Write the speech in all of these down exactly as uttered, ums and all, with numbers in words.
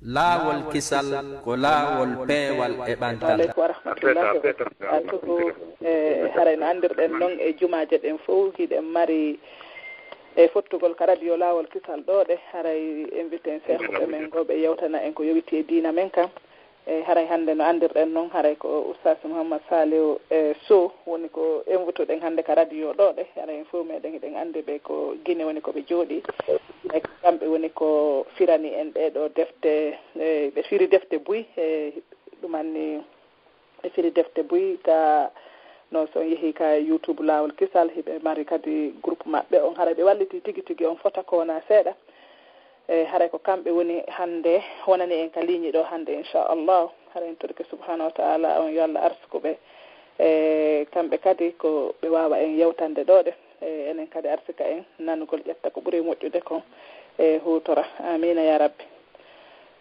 Laawol kisal ko laawol peewal e ɓantal. Aleykum wa rahmatullahi wa barakatuhu. E, haray no anndirɗen noon, e jumaaje ɗen fof hiɗen mari e fottugol ka radio Laawol Kisal ɗo ɗe, haray invité en seehuɓe men goo ɓe yewtana en ko yowiti e diina men kan. E, haray hannde no anndirɗen noon, haray ko Oustaz Mouhammad Saliou, e, Sow woni ko invité ɗen hannde ka radio ɗo ɗe, haray en fof meɗen hiɗen anndi ɓe ko Guinée woni ko ɓe jooɗi. E, kamɓe woni ko firani en ɗee ɗo defte, e, ɓe firi defte buy, e, ɗum anni ɓe firi defte buy ka, no so on yehi ka YouTube Laawol Kisal, hiɓe mari kadi groupe maɓɓe on, haray ɓe walliti tigi tigi on fota ko wona seeɗa. E, haray ko kamɓe woni hannde wonani en ka ligne ɗo hannde, inchallah. Haray en torike subhanahu wa ta'ala on yo Allah arsuku ɓe. E, kamɓe kadi ko ɓe waawa en yewtande ɗo ɗe. E, enen kadi arsika en nanugol ƴetta ko ɓuri moƴƴude kon, e, huutora. Amiina ya Rabbi.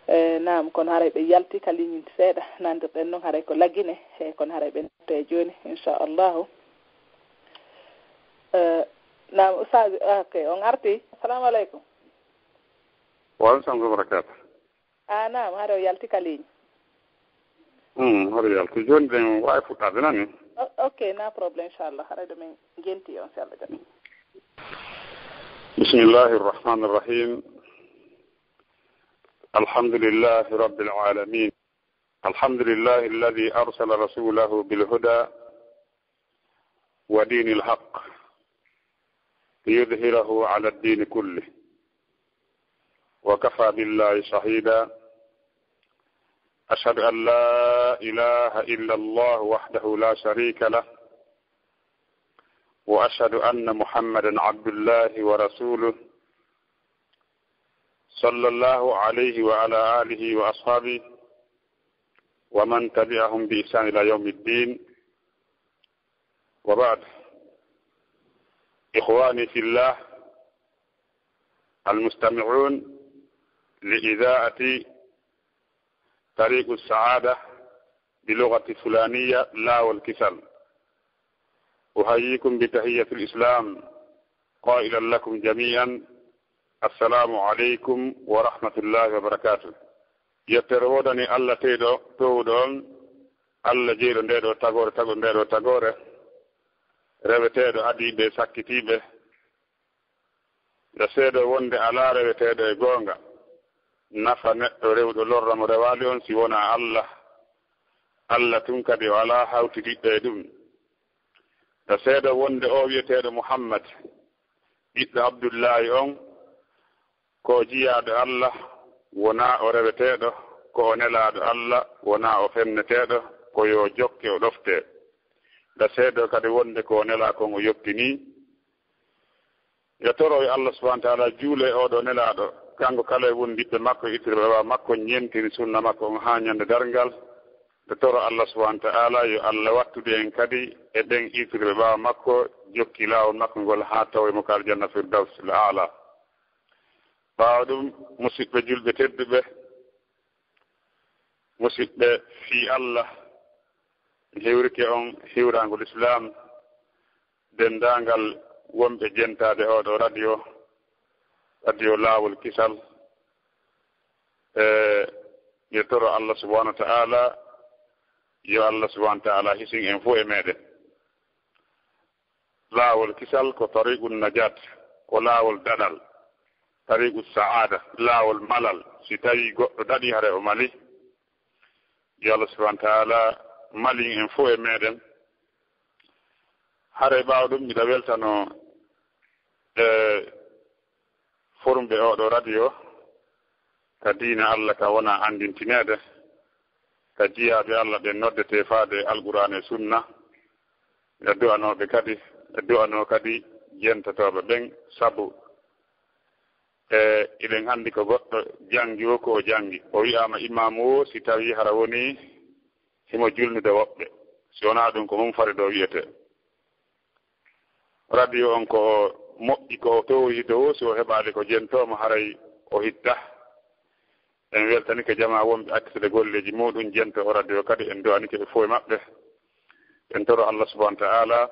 E, naam, kono haray ɓe yalti ka ligne seeɗa, nandirɗen noon haray ko La Guinée, e, kono haray ɓe natto e jooni, inchallahu. E, naam, Oustaz, ok, on arti. Assalamu aleykum. Wa aleykum salam wa barakatuh. A, naam, haray o yalti ka ligne. Hmm, haray yalti. Jooni ɗen waawi fuɗɗaade nani? O-, ok, na problème, inchallah. Haray ɗo min jenti on, si Allah jaɓi. بسم الله الرحمن الرحيم. الحمد لله رب العالمين. الحمد لله الذي أرسل رسوله بالهدى ودين الحق ليظهره على الدين كله. وكفى بالله شهيدا. أشهد أن لا إله إلا الله وحده لا شريك له. وأشهد أن محمدا عبد الله ورسوله. صلى الله عليه وعلى آله وأصحابه ومن تبعهم بإحسان إلى يوم الدين. وبعد. إخواني في الله المستمعون لإذاعة طريق السعادة بلغة فلانية Laawol Kisal. أحييكم بتحية الإسلام قائلا لكم جميعا السلام عليكم ورحمة الله وبركاته. Yettere woodani Allah teyɗo toowuɗo on, Allah jeyɗo ndee ɗo tagoore, tago ndee ɗo tagoore, reweteeɗo adiiɓe, sakkitiiɓe. Nde seedo wonde alaa reweteeɗo e goonga, nafa neɗɗo rewɗo lorra mo rewaali on si wonaa Allah. Allah tun kadi o alaa hawtidiɗɗo e ɗum. Nde seedo wonde oo wi'eteeɗo Muhammad, ɓiɗɗo Abdullaahi on, ko jiyaaɗo Allah, wonaa o reweteeɗo, ko o nelaaɗo Allah, wonaa o fenneteeɗo, ko yo jokke o ɗoftee. Nde seedo kadi wonde ko o nelaa kon o yottinii. Yo toro yo Allah subhanahu wa ta'ala juule e oo ɗoo nelaaɗo, kanko kala e wondiɓɓe makko e ittirɓe ɓaawo makko, ñeentini sunna makko on haa ñande darngal. Nde toro Allah subhanahu wa ta'ala yo Allah wattude en kadi e ɓen ittirɓe ɓaawo makko, jokki laawol makko ngol haa tawoy mo ka aljanna firdawsil aala. Ɓaawo ɗum, musiɓɓe julɓe tedduɓe, musiɓɓe fii Allah, mi hiwrike on hiwraango Lislaam, denndaangal wonɓe jentaade oo ɗoo radio, radio Laawol Kisal. E, mi toro Allah subhanahu wa ta'ala, yo Allah subhanahu wa ta'ala hisin en fof e meɗen. Laawol Kisal ko tariqun najat, ko laawol daɗal, tariqu sa'ada, laawol malal. Si tawi goɗɗo daɗi, hare o mali, yo Allah subhanahu wa ta'ala malin en fof e meɗen. Hare ɓaawo ɗum, miɗa weltano e forumɓe oo ɗoo radio, ka diina Allah ka wona anndintineede, ka jiyaaɓe Allah ɓen noddetee faade e Alqur'aana e Sunna. E du'anooɓe kadi, e du'anoo kadi jentotooɓe ɓen, sabu e, eɗen anndi ko goɗɗo janngi o, ko o janngi. O wi'aama imaamu o, si tawii hara wonii himo julnude woɓɓe. Si wonaa ɗum, ko mum fari ɗo wi'etee. Radio on ko o moƴƴi, ko o towoyi dow o, si o heɓaali ko jentoo mo, haray o hitta. En weltanike jamaa wonɓe accitude golleeji muuɗum, jentoo o radio kadi, en du'anike ɓe fof e maɓɓe. En toro Allah subhanahu wa ta'ala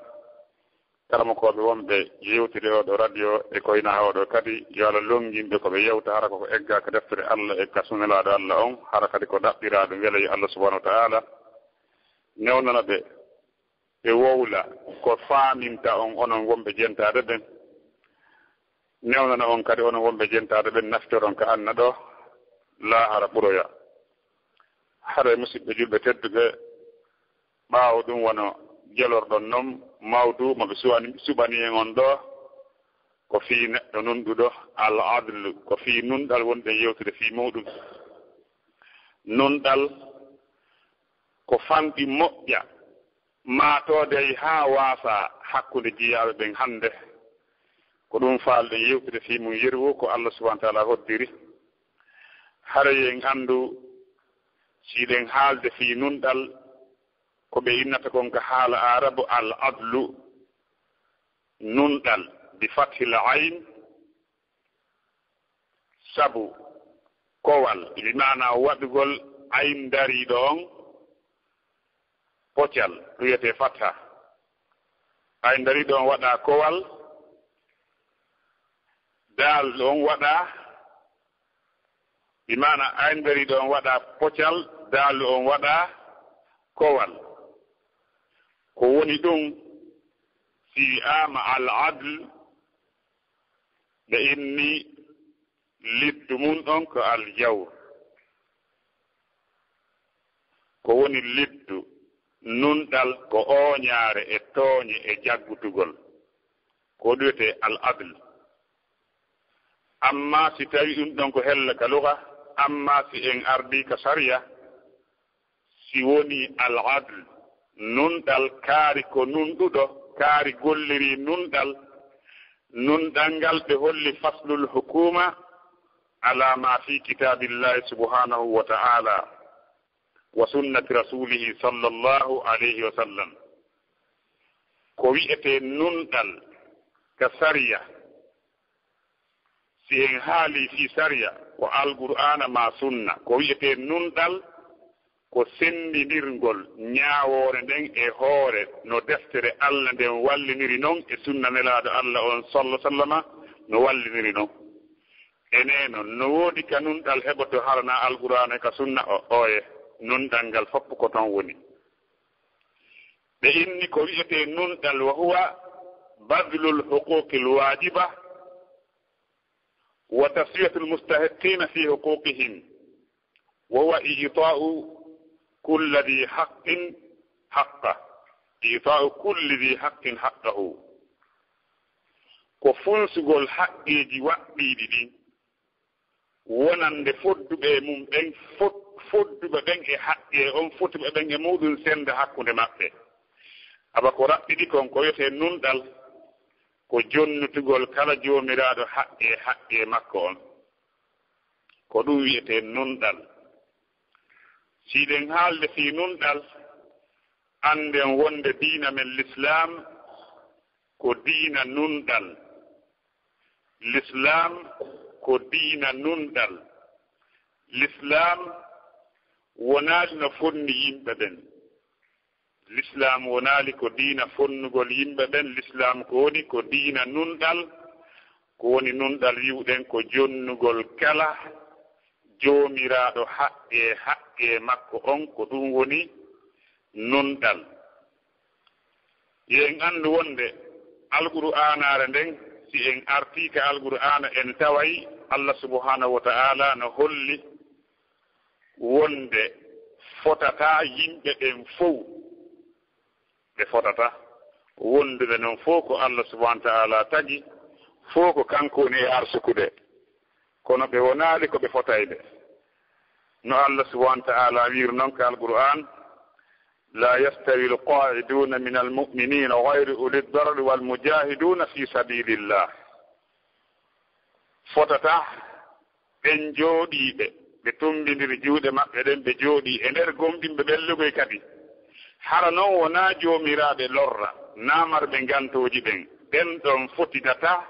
Karamokooɓe wonɓe yewtide oɗo radio e koyna oɗo kadi, yo Allah lonngin ɓe ko ɓe yewta, hara ko ko egga ka deftere Allah e ka sunnelaaɗo Allah on, hara kadi ko ɗaɓɓiraaɗo, mbele yo Allah subhanahu wa ta'ala newnana ɓe, ɓe wowla ko faaminta on, onon wonɓe jentaade ɓen. Newnana on kadi, onon wonɓe jentaade ɓen, naftoron ka anna ɗo, laahara ɓuroya. Hara, musidɓe julɓe tedduɓe, ɓaawo ɗum, wano jelorɗon non, mawdu mo ɓe suwani-, suɓani en on ɗo, ko fii neɗɗo nunɗuɗo, al adlu, ko fii nunɗal wonɗen yewtude fii muɗum. Nunɗal ko fanɗi moƴƴa, maatoode haa waasa hakkunde jiyaaɓe ɓen hannde. Ko ɗum faalɗen yewtude fii mum yeru, ko Allah subhanahu wa ta'ala hoddiri. Haray en anndu, si ɗen haalde fii nunɗal, ko ɓe innata kon ka haala Aarabu al adlu, nunɗal, bi fathil ayn, sabu kowal, bi maana waɗugol ayn dariiɗo on pocal, ɗum wiyetee fatha. Ayn dariiɗo on waɗa kowal, daal on waɗa, bi maana ayn dariiɗo on waɗa pocal, daal on waɗa kowal. Ko woni ɗum, si wi'aama al adl, ɓe inni liddu mum ɗon ko al jawr. Ko woni liddu, nunɗal ko ooñaare e tooñe e jaggutugol. Ko ɗum wiyetee al adl. Amma si tawi ɗum ɗon ko hella ka luga, amma si en ardii ka sariya, si woni al adl, nunɗal kaari ko nunɗuɗo, kaari golliri nunɗal, nunɗal ngal ɓe holli faslul hukuma ala ma fi kitabillahi subhanahu wa ta'ala wa sunnati rasulihi sallallahu alayhi wa sallam. Ko wi'etee nunɗal ka sariya, si en haalii fii sariya, ko Alqur'aana maa sunna. Ko wi'etee nunɗal, ko senndindirngol ñaawoore nden e hoore no deftere Allah nden walliniri non e sunna Nelaaɗo Allah on, sallallahu sallama, no walliniri non. Enee non, no woodi ka nunɗal heɓoto hara naa Alqur'aana e ka sunna? O, ooye, nunɗal ngal fof ko ton woni. Ɓe inni ko wi'etee nunɗal, wa huwa badlul huquqil waajiba wa taswiyatul mustahiqqina fi huquqihim, wa huwa i'ta'u kulli dhi haqqin haqqa, i'ta'u kulli dhi haqqin haqqahu. Ko funsugol haqqeeji waɗɗiiɗi ɗin, wonande fodduɓe e mum ɓen, fot-, fodduɓe ɓen e haqqee on, fotuɓe ɓen e muɗum sennda hakkunde maɓɓe. Aba ko raɓɓiɗi kon, ko wiyetee nunɗal, ko jonnutugol kala joomiraaɗo haqqee, haqqee makko on. Ko ɗum wiyetee nunɗal. Si ɗen haalde fii nunɗal, annden wonde diina men Lislaam ko diina nunɗal. Lislaam ko diina nunɗal. Lislaam wonaali no fonni yimɓe ɓen. Lislaam wonaali ko diina fonnugol yimɓe ɓen. Lislaam ko woni ko diina nunɗal, ko woni nunɗal wi'uɗen ko jonnugol kala joomiraaɗo haqqee, haqqee makko on, ko ɗum woni nunɗal. Yo en anndu wonde Alqur'aanaare nden, si en artii ka Alqur'aana, en taway Allah subhanahu wa ta'ala no holli wonde fotataa yimɓe ɓen fow. Ɓe fotataa. Wonduɓe non fow ko Allah subhanahu wa ta'ala tagi, fow ko kanko woni e arsukude. Kono ɓe wonaali ko ɓe fotayɓe. No Allah subhanahu wa ta'ala wiiri non ka Alqur'aan, "La yastawi al-qa'iduna min al-mu'minina ghayri uli ad-darari wal mujahiduna fi sabilillah." Fotataa ɓen jooɗiiɓe, ɓe tummbindiri juuɗe maɓɓe ɗen, ɓe jooɗii e nder gomɗinɓe ɓen lugay kadi. Hara non wonaa joomiraaɓe lorra, naa marɓe ngantooji ɓen. Ɓen ɗon fotidataa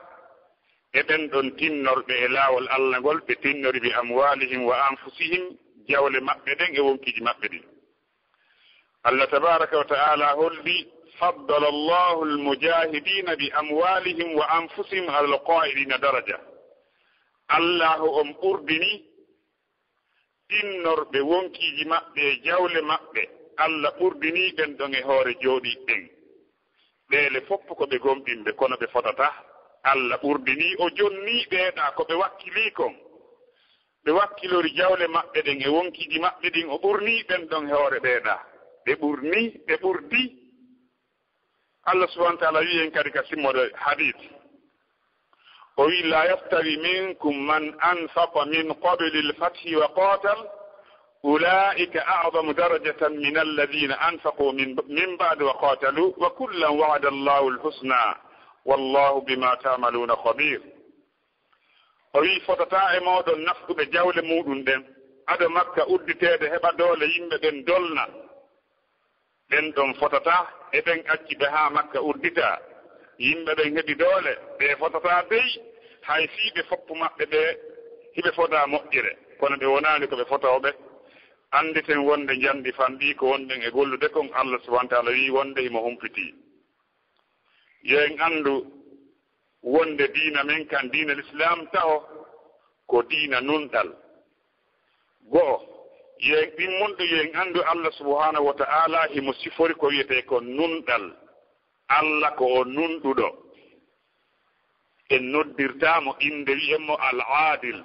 e ɓen ɗon tinnorɓe e laawol Allah ngol, ɓe tinnori bi amwalihim wa anfusihim, jawle maɓɓe ɗen e wonkiiji maɓɓe ɗin. Allah tabaraka wa ta'ala holli فضل الله المجاهدين بأموالهم وأنفسهم على القاعدين درجة. Allahu on ɓurdini tinnorɓe wonkiiji maɓɓe e jawle maɓɓe, Allah ɓurdini ɓen ɗon e hoore jooɗiiɓe ɓen. Ɓeele fof ko ɓe gomɗinɓe, kono ɓe fotataa. Allah ɓurdini, o jonni ɓeeɗa ko ɓe wakkili kon. Ɓe wakkilori jawle maɓɓe ɗen e wonkiiji maɓɓe ɗin, o ɓurni ɓen ɗon e hoore ɓeeɗa. Ɓe ɓurni, ɓe ɓurdi. Allah subhanahu wa ta'ala wi'i en kadi ka simmode hadith. O wi'i, "لا يستوي منكم من أنفق من قبل الفتح وقاتل، أولئك أعظم درجة من الذين أنفقوا من، من بعد وقاتلوا، وكلا وعد الله الحسنى، والله بما تعملون خبير." O wi'i, "Fotataa e mooɗon nafquɓe jawle muuɗum ɗen, ado Makka udditeede heɓa doole yimɓe ɓen dolna. Ɓen ɗon fotataa e ɓen acci ɓe haa Makka udditaa. Yimɓe ɓen heɓi doole, ɓe fotataa dey, hay fii ɓe foppu maɓɓe ɓe hiɓe fotaa moƴƴere, kono ɓe wonaali ko ɓe fotooɓe. Annditen wonde njamndi fanɗii ko wonɗen e gollude kon." Allah subhanahu wa ta'ala wi'i wonde himo humpitii. Yo en anndu wonde diina men kan, diina Lislaam taho, ko diina nunɗal. Go'o, yo en ɗimmunɗo, yo en anndu Allah subhanahu wa ta'ala himo sifori ko wi'etee kon nunɗal. Allah ko o nunɗuɗo. En noddirtaa mo innde, wi'en mo Al-Aadil.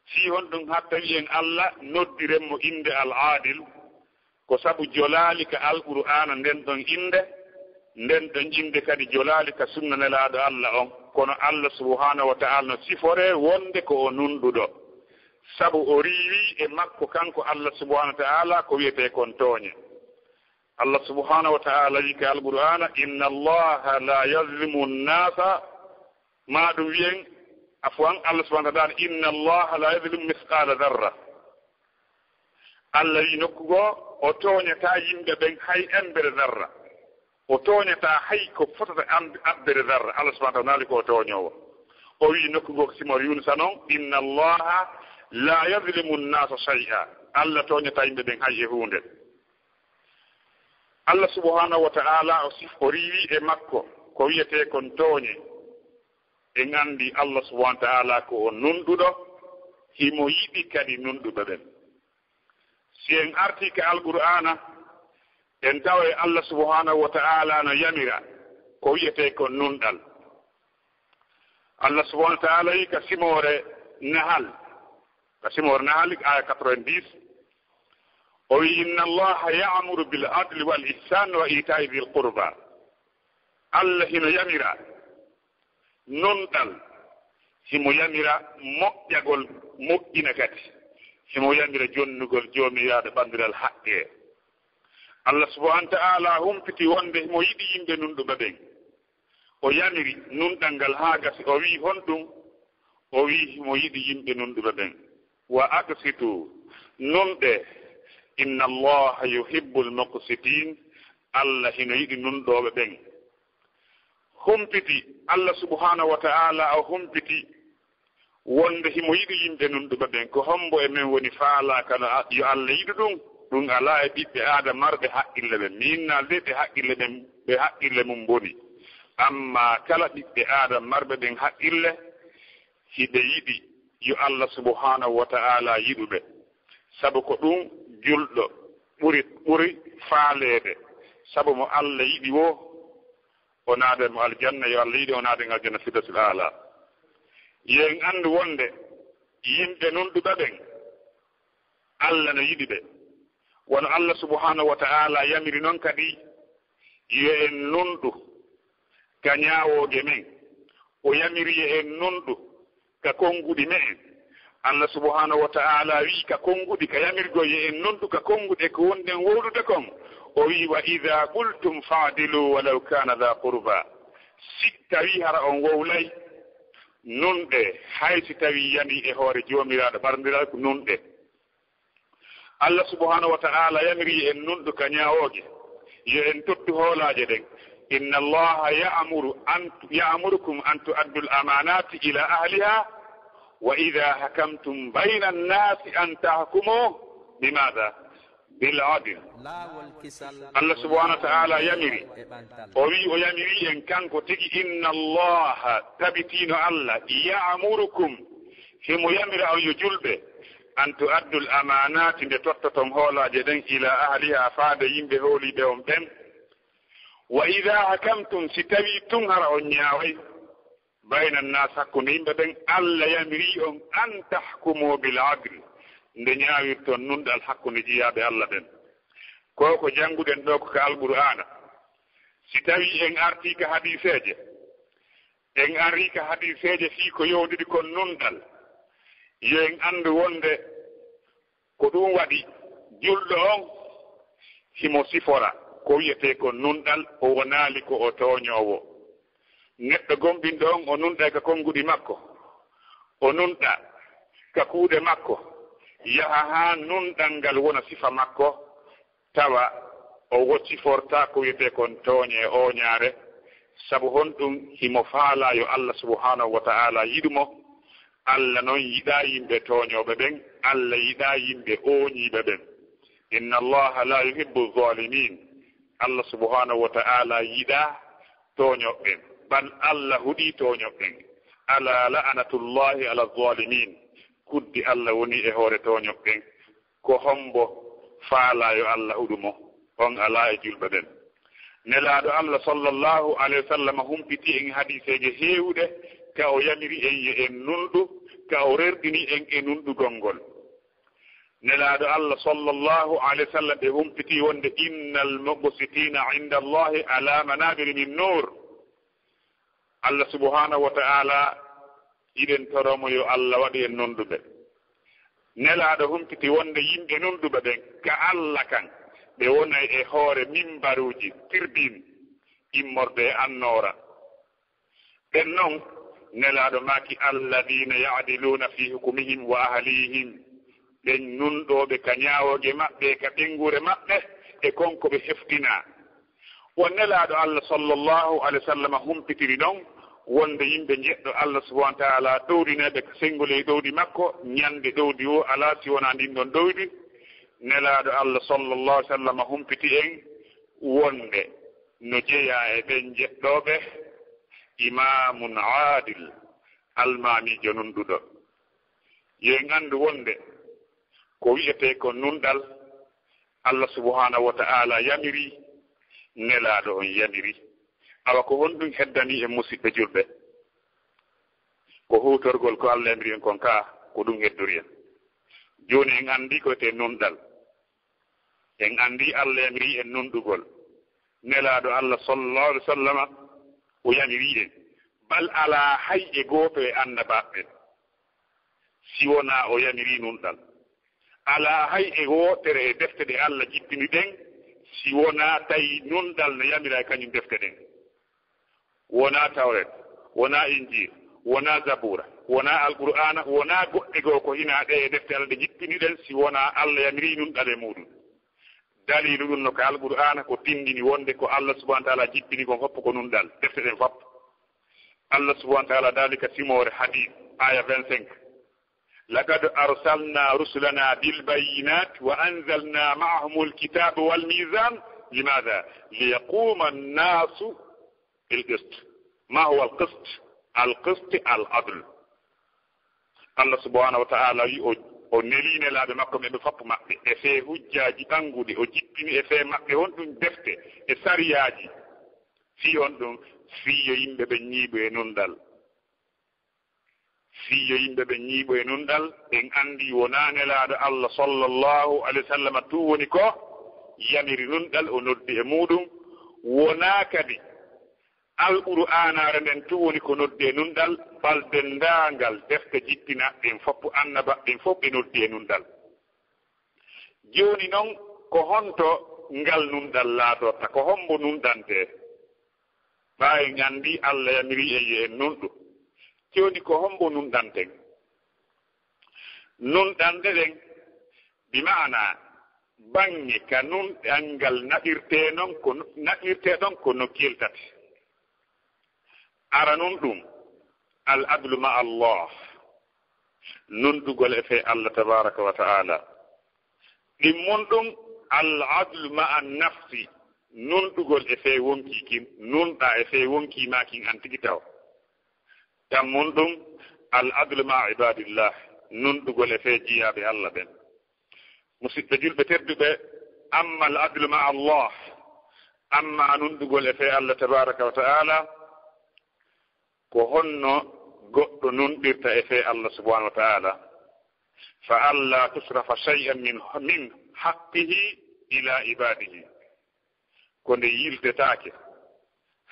Fii honɗum hatta wi'en Allah noddiren mo innde Al-Aadil? Ko sabu jolaali ka Alqur'aana nden ɗon innde, nden ɗon innde kadi jolaali ka sunna Nelaaɗo Allah on. Kono Allah subhanahu wa ta'ala no siforee wonde ko o nunɗuɗo, sabu o riiwii e makko kanko Allah subhanahu wa ta'ala ko wi'etee kon tooñe. Allah subhanahu wa ta'ala wi'i ka Alqur'aana, "إن الله لا يظلم الناس." Maa ɗum wi'en, afwan, Allah subhanahu wa ta'ala, "إن الله لا يظلم مثقال ذرة." Allah wi'i nokku goo, o tooñataa yimɓe ɓen hay embere zarra. O tooñataa hay ko fotata am-, abbere zarra. Allah subhanahu wa ta'ala naali ko o tooñoowo. O wi'i nokku goo ko simor Yunusa non, "إن الله لا يظلم الناس شيئا." Allah tooñataa yimɓe ɓen hay e huunde. Allah subhanahu wa ta'ala o sif-, o riiwi e makko ko wi'etee kon tooñe. En anndi Allah subhanahu wa ta'ala ko o nunɗuɗo, himo yiɗi kadi nunɗuɓe ɓen. Si en artii ka Alqur'aana, en tawa e Allah subhanahu wa ta'ala no yamira ko wi'etee kon nunɗal. Allah subhanahu wa ta'ala wi'i ka simoore Nahal, ka simoore Nahal, aya quatre-vingt-dix, o wi'i, "إن الله يأمر بالعدل والإحسان وإيتاء ذي القربى." Allah hino yamira nunɗal, himo yamira moƴƴagol, moƴƴina kadi. Himo yamira jonnugol joomiraaɗo ɓanndiral haqqee. Allah subhanahu wa ta'ala humpiti wonde himo yiɗi yimɓe nunɗuɓe ɓen. O yamiri nunɗal ngal haa gasi, o wi'i honɗum? O wi'i himo yiɗi yimɓe nunɗuɓe ɓen. "وأقسطوا", nunɗee, "إن الله يحب المقسطين", Allah hino yiɗi nunɗooɓe ɓen. Humpiti, Allah subhanahu wa ta'ala o humpiti wonde himo yiɗi yimɓe nunɗuɓe ɓen. Ko hombo e men woni faalaaka no a-, yo Allah yiɗu ɗum? Ɗum alaa e ɓiɓɓe Aadama marɓe haqqille ɓen. Mi innaali de ɓe haqqille ɓen, ɓe haqqille mum boni. Amma kala ɓiɓɓe Aadama marɓe ɓen haqqille, hiɓe yiɗi yo Allah subhanahu wa ta'ala yiɗu ɓe. Sabu ko ɗum julɗo ɓuri, ɓuri faaleede. Sabu mo Allah yiɗi woo, o naada mo aljanna, yo Allah yiɗi o naada en aljanna Firdawsil Aala. Yo en anndu wonde yimɓe nunɗuɓe ɓen, Allah no yiɗi ɓe. Wano Allah subhanahu wa ta'ala yamiri non kadi, yo en nunɗu ka ñaawooje men. O yamiri yo en nunɗu ka konnguɗi me'en. Allah subhanahu wa ta'ala wi'i ka konnguɗi, ka yamirgol yo en nunɗu ka konnguɗi e ko wonɗen wowlude kon. O wi'i, "وإذا قلتم فاعدلوا ولو كان ذا قربى." Si tawi hara on wowlay, nunɗee, hay si tawi yani e hoore joomiraaɗo ɓarndiral ko nunɗee. Allah subhanahu wa ta'ala yamiri en nunɗu ka ñaawooje, yo en tottu hoolaaje ɗen. "إن الله يأمر أن، يأمركم أن تؤدوا الأمانات إلى أهلها وإذا حكمتم بين الناس أن تحكموا" بماذا؟ bil adl. Allah subhanahu wa ta'ala yamiri, o wi o yamiri en kanko tigi, inna Allaha, tabitino Allah, ya'murukum, himo yamira on yo julɓe, an tu'addul amanati, nde tottoton hoolaje ɗen, ila ahliha, faade yimɓe hooliɓe on ɓen. Wa idha hakamtum, si tawi tun hara on ñaaway, bayna nnaas, hakkunde yimɓe ɓen, Allah yamiri on an tahkumu bil adl, nde ñaawirton nunɗal hakkunde jiyaaɓe Allah ɓen. Ko ko jannguɗen ɗoo ko ka Alqur'aana. Si tawii en artii ka hadiiseeje, en arii ka hadiiseeje fii ko yowndiri kon nunɗal, yo en anndu wonde ko ɗun waɗi, julɗo on himo sifora ko wi'etee ko nunɗal, o wonaali ko o tooñoowo. Neɗɗo gomɗinɗo on, o nunɗay ka konnguɗi makko, o nunɗa ka kuuɗe makko, yaha haa nunɗal ngal wona sifa makko, tawa o wo-, sifortaa ko wi'etee kon tooñe e ooñaare. Sabu honɗun? Himo faalaa yo Allah subhanahu wa ta'ala yiɗu mo. Allah non yiɗaa yimɓe tooñooɓe ɓen, Allah yiɗaa yimɓe ooñiiɓe ɓen. Inna Allaha la yuhibbu zalimin. Allah subhanahu wa ta'ala yiɗaa tooñooɓe ɓen, bal Allah huɗii tooñooɓe ɓen. Ala la'natullahi ala zalimin. Kuddi Allah woni e hoore tooñooɓe ɓen. Ko hombo faalaa yo Allah huɗu mo? On alaa e julɓe ɓen. Nelaaɗo Allah sallallahu alayhi wa sallam humpiti en hadiiseeje heewuɗe, ka o yamiri en yo en nunɗu, ka o rerɗini en e nunɗugol ngol. Nelaaɗo Allah sallallahu alayhi wa sallam ɓe humpiti wonde, innal muqsitina inda Allahi ala manabiri min nur. Allah subhanahu wa ta'ala, iɗen toromo yo Allah waɗu en nunɗuɓe. Nelaaɗo humpiti wonde yimɓe nunɗuɓe ɓen ka Allah kan, ɓe wonay e hoore mimbaruuji, tirbin, immorde e annoora. Ɓen non, Nelaaɗo maaki, alladina ya'diluna fi hukmihim wa ahlihim, ɓen nunɗooɓe ka ñaawooje maɓɓe, ka ɓeynguure maɓɓe, e kon ko ɓe heftinaa. Won Nelaaɗo Allah sallallahu alayhi wa sallam humpitiri non wonde yimɓe njeɗɗo Allah subhanahu wa ta'ala ɗowdineeɓe ka senngo ley ɗowdi makko, ñande ɗowdi o alaa si wonaa ndin ɗon ɗowdi. Nelaaɗo Allah sallallahu alayhi wa sallam humpiti en wonde no jeyaa e ɓen njeɗɗooɓe imaamun aadil, almaamiijo nunɗuɗo. Yo en anndu wonde ko wi'etee ko nunɗal, Allah subhanahu wa ta'ala yamiri, Nelaaɗo on yamiri. Awa ko honɗun heddani en, musiɓɓe julɓe? Ko huutorgol ko Allah yamiri en kon kaa, ko ɗun heddori en. Jooni en anndi ko wi'etee nunɗal. En anndi Allah yamiri en nunɗugol. Nelaaɗo Allah sallallahu alaihi wa sallama o yamiri en. Bal alaa hay e gooto e annabaaɓe ɓen si wonaa o yamiri nunɗal. Alaa hay e wootere e defte ɗe Allah jippini ɗen si wonaa tawi nunɗal no yamira e kañum defte ɗen. Wonaa Tawreeta, wonaa Injiila, wonaa Zabuura, wonaa Alqur'aana, wonaa goɗɗe goo ko hinaa ɗe e defte Allah ɗe jippini ɗen si wonaa Allah yamiri nunɗal e muuɗum. Daliilu ɗum no ka Alqur'aana ko tinndini wonde ko Allah subhanahu wa ta'ala jippini kon fof ko nunɗal, defte ɗen fof. Allah subhanahu wa ta'ala daali ka simoore Hadid, aya vingt-cinq. Laqad arsalna rusulana bil bayyinat wa anzalna ma'ahumul kitaba wal mizan. Limadha? Liyaquma an-nasu bil qist. Ma huwa al qist? Al qist al adl. Allah subhanahu wa ta'ala wi o, o neli nelaaɓe makko ɓe fof maɓɓe e fee hujjaaji ɓannguɗi, o jippini e fee maɓɓe honɗum defte e sariyaaji. Fii honɗum? Fii yo yimɓe ɓe ñiiɓu e nunɗal. Fii yo yimɓe ɓe ñiiɓu e nunɗal, en anndi wonaa nelaaɗo Allah sallallahu alaihi wa sallam tun woni ko yamiri nunɗal, o noddi e muuɗum. Wonaa kadi Alqur'aanaare nden tun woni ko noddi e nunɗal, bal denndaangal defte jippinaaɗe ɗen fof, annabaaɓe ɓen fof ɓe noddi e nunɗal. Jooni non, ko honto ngal nunɗal laatorta? Ko hombo nunɗantee? Ɓay en anndi Allah yamiri en yo en nunɗu. Jooni ko hombo nunɗanten? Nunɗanɗe ɗen, bi maana, baŋŋe ka nunɗal ngal naɓirtee non ko, naɓirtee ɗon ko nokkeeli tati. Aranun ɗum, al adlu ma Allah, nunɗugol e fee Allah tabaraka wa ta'ala. Ɗimmun ɗum, Al adlu ma'a nafsi, nunɗugol e fee wonkii kin, nunɗaa e fee wonkii maa kin an tigi taw. Tammun ɗum, al adlu ma'a ibadillah, nunɗugol e fee jiyaaɓe Allah ɓen. Musidɓe julɓe tedduɓe, amma al adlu ma'a Allah, amma nunɗugol e fee Allah tabaraka wa ta'ala, ko honno goɗɗo nunɗirta e fee Allah subhanahu wa ta'ala? Fa alla tusrafa shay'an min, min haqqihi ila ibadihi. Ko nde yiltetaake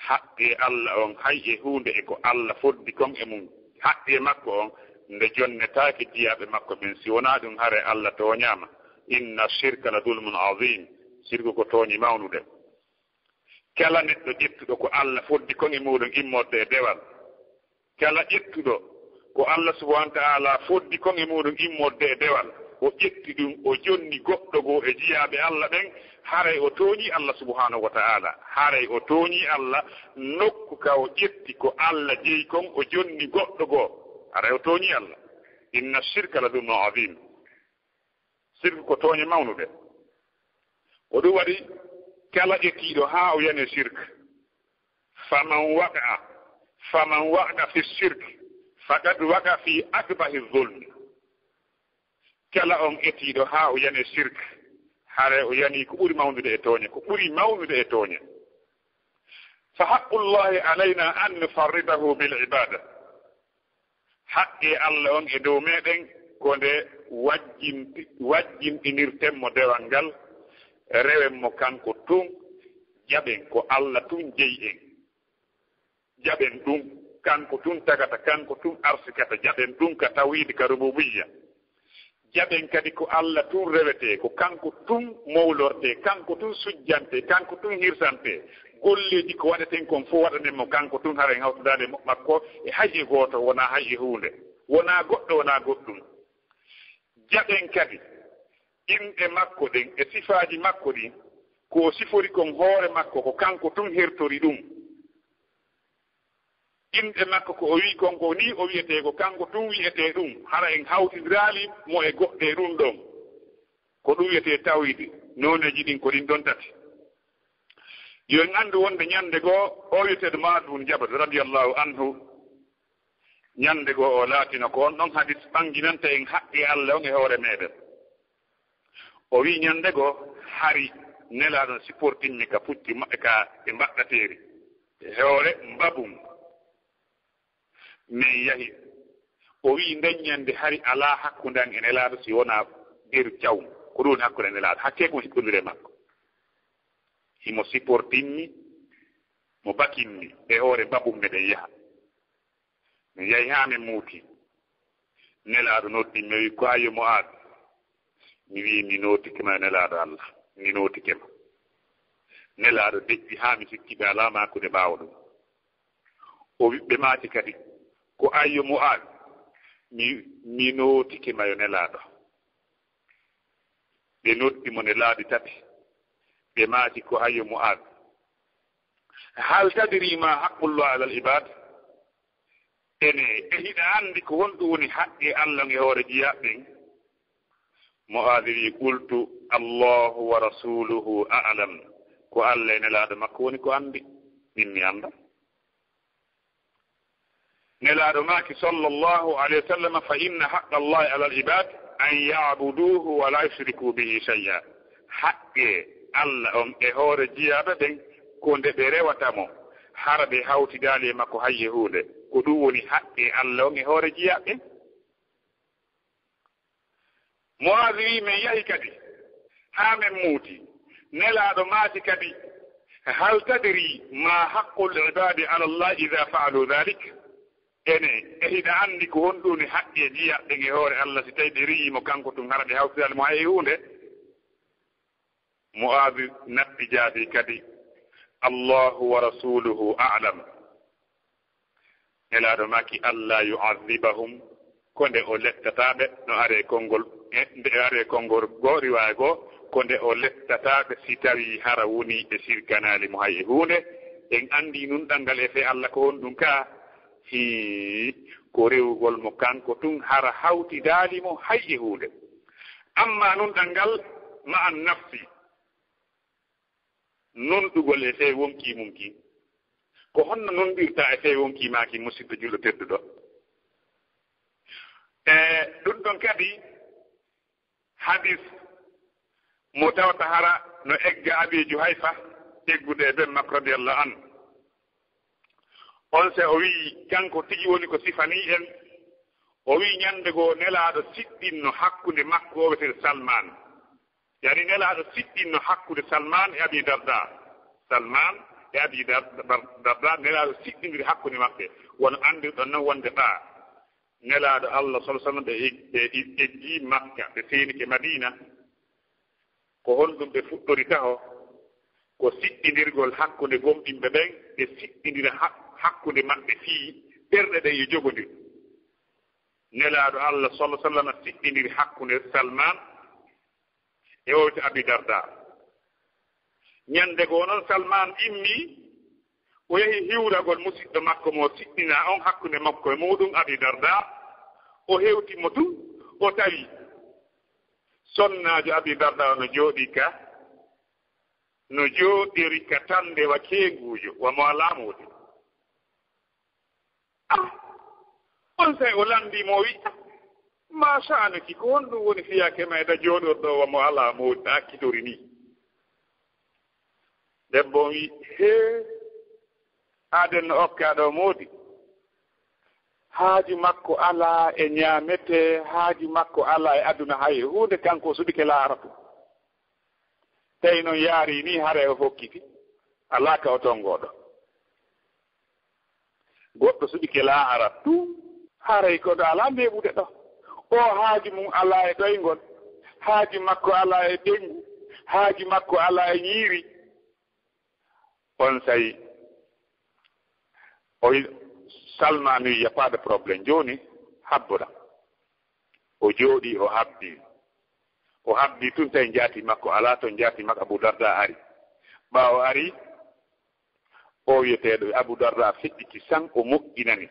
haqqe Allah on, hay e huunde e ko Allah foddi kon e mum. Haqqe makko on, nde jonnetaake jiyaaɓe makko ɓen, si wonaa ɗum, hare Allah tooñaama. Inna shirka la zulmun azim. Sirku ko tooñi mawnude. Kala neɗɗo ƴettuɗo ko Allah foddi kon e muuɗum immorde e dewal, kala ƴettuɗo ko Allah subhanahu wa ta'ala foddi kon e muuɗum immorde e dewal, o ƴetti ɗum, o jonni goɗɗo goo e jiyaaɓe Allah ɓen, haray o tooñii Allah subhanahu wa ta'ala. Haray o tooñii Allah, nokku ka o ƴetti ko Allah jeyi kon, o jonni goɗɗo goo. Haray o tooñii Allah. Inna shirka la zulmun azim. Sirk ko tooñe mawnuɗe. Ko ɗum waɗi kala etiiɗo haa o yani sirk, faman waqa, faman waqa fi shirk, faqad waqa fi akbahi zulmi. Kala on etiiɗo haa o yani sirk, hare o yani ko ɓuri mawnude e tooñe, ko ɓuri mawnude e tooñe. Fa haqqullahi alayna an nufarridahu bil ibada. Haqqe Allah on e dow meɗen ko nde wajjinti-, wajjinɗinirten mo dewal ngal, rewen mo kanko tun, jaɓen ko Allah tun jeyi en. Jaɓen ɗum, kanko tun tagata, kanko tun arsikata, jaɓen ɗum ka tawhid, ka rububiyya. Jaɓen kadi ko Allah tun rewetee, ko kanko tun mowlortee, kanko tun sujjantee, kanko tun hirsantee. Golleeji ko waɗeten kon fof waɗanen mo kanko tun, hara en hawtidaade mo, makko e hay e gooto, wonaa hay e huunde, wonaa goɗɗo, wonaa goɗɗum. Jaɓen kadi inɗe makko ɗen e sifaaji makko ɗin, ko o sifori kon hoore makko, ko kanko tun hertori ɗum. Inɗe makko ko o wi'i kon ko nii o wi'etee, ko kanko tun wi'etee ɗum, hara en hawtindiraali mo e goɗɗe e ɗum ɗon. Ko ɗum wi'etee tawhid, nooneeji ɗin ko ɗin ɗon tati. Yo en anndu wonde ñannde goo, o wi'eteeɗo Mu'aaz bun Jabal radiyallahu anhu, ñannde goo o laatino ko on ɗon hadis ɓannginanta en haqqe Allah on e hoore meɗen. O wi'i, ñannde goo, hari Nelaaɗo on sipportimmi ka pucci ma-, ka e mbaɗɗateeri, e hoore mbabun. Min yahi. O wi'i, nden ñannde hari alaa hakkunde an e Nelaaɗo si wonaa deru cawmu. Ko ɗum woni hakkunde Nelaaɗo. Hakkee ko mi sikkondiri e makko. Himo sipportimmi, mo bakinmi e hoore mbabun, meɗen yaha. Mi yahi haa min muuti. Nelaaɗo noddi mi, o wi'i, "Ko an yo Mu'aaz?" Mi wi'i, "Mi nootike ma, Nelaaɗo Allah, mi nootike ma." Nelaaɗo deƴƴi haa mi sikki ɓe alaa maakude ɓaawo ɗum. O wi-, ɓe maaki kadi, "Ko an yo Mu'aaz?" Mi, "Mi nootike ma, yo Nelaaɗo." Ɓe noddi mo ne laabi tati. Ɓe maaki, "Ko an yo Mu'aaz? Hal tadri ma haqqullah alal ibaad?" Ene, e hiɗa anndi ko honɗum woni haqqe Allah e hoore jiyaaɓe ɓen? Mu'aaz wi'i, "Qultu, Allahu wa rasuluhu a'lam." Ko Allah e Nelaaɗo makko woni ko anndi, min mi annda. Nelaaɗo maaki, sallallahu alayhi wa sallam, "Fa inna haqqa Allahi alal ibaad an ya'buduhu wa la yushriku bihi shay'a." Haqqe Allah on e hoore jiyaaɓe ɓen ko nde ɓe rewata mo, hara ɓe hawtidaali e makko hay e huunde. Ko ɗum woni haqqe Allah on e hoore jiyaaɓe ɓen. Mu'aaz wi'i, min yahi kadi haa min muuti. Nelaaɗo maaki kadi, "Hal tadri ma haqqul ibaadi ala Allah idha fa'alu dhalik?" Ene, e hiɗa anndi ko honɗum woni haqqe jiyaaɓe ɓen e hoore Allah si tawi ɓe riiwii mo kanko tun, hara ɓe hawtidaali mo hay e huunde? Mu'aaz natti jaabi kadi, "Allahu wa rasuluhu a'lam." Nelaaɗo maaki, "Alla yu'adhibahum," ko nde o lettataa ɓe, no aree konngol, e nde aree konngol goo, riwaaya goo, ko nde o lettataa ɓe si tawii hara wonii ɓe sirkanaali mo hay e huunde. En anndii nunɗal ngal e fee Alla ko honɗum ka? Hii, ko rewugol mo kanko tun hara hawtidaali mo hay e huunde. Amma nunɗal ngal ma'an nafsi, nunɗugol e fee wonkii mum kii. Ko honno nunɗirtaa e fee wonkii maa kii, musiɗɗo julɗo tedduɗo? E ɗun ɗon kadi, hadis mo tawata hara no egga Abi Juhayfa, eggude e ben makko radiyallahu anhu. On se o wi'i, kanko tigi woni ko sifanii en, o wi'i, ɲande goo Nelaaɗo siɗɗinno hakkunde makko o wi'eteeɗo Salman. Yani Nelaaɗo siɗɗinno hakkunde Salman e Abi Darda. Salman e Abi Dar-, Dar-, Darda, Nelaaɗo siɗɗindiri hakkunde maɓɓe. Wano anndirɗon non wonde ɓaa Nelaaɗo Allah, sallallahu alaihi wasallam, ɓe eg-, ɓe eg-, eggii Makka, ɓe seenike Madiina. Ko honɗum ɓe fuɗɗori taho? Ko siɗɗindirgol hakkunde gomɗinɓe ɓen, ɓe siɗɗindira ha-, hakkunde maɓɓe fii ɓerɗe ɗen yo jogondir. Nelaaɗo Allah, sallallahu alaihi wasallam, siɗɗindiri hakkunde Salman e o wi'etee Abi Darda. Ɲande goo non Salman immii, o yahi hiwragol musiɗɗo makko mo siɗɗinaa on hakkunde makko e muuɗum Abi Darda, o hewti mo tun, o tawi sonnaajo Abi Darda no jooɗii ka, no jooɗiri ka tannde wa keenguujo, wa mo alaa moodi. Ah! On sey o lanndii mo, o wi'i, "Ah, maa sha'anuki, ko honɗum woni fiyaake maa e da jooɗorɗo wa mo alaa moodi, ɗa akkitori nii?" Debbo on wi'i, "Hee, aaden no okkaa ɗoo moodi. Haaju makko alaa e ɲaametee, haaju makko alaa e aduna hay huunde, kanko o suɓike laaratu." Tawi non yaarii nii, haray o fokkiti, alaa ka o tongooɗo. Goɗɗo suɓike laara tun, haray ko ɗo alaa neeɓude ɗo. O haaju mum alaa e ɗoyngol, haaju makko alaa e ɓeyngu, haaju makko alaa e ɲiiri. On sey o wi-, Salman wi, "Y a pas de problème, jooni habboɗaa." O jooɗii, o habbii. O habbii tun, tawi njaati makko alaa ton, njaati makko Abu Darda ari. Ɓaawo ari, o wi'eteeɗo Abu Darda feƴƴiti san, o moƴƴinani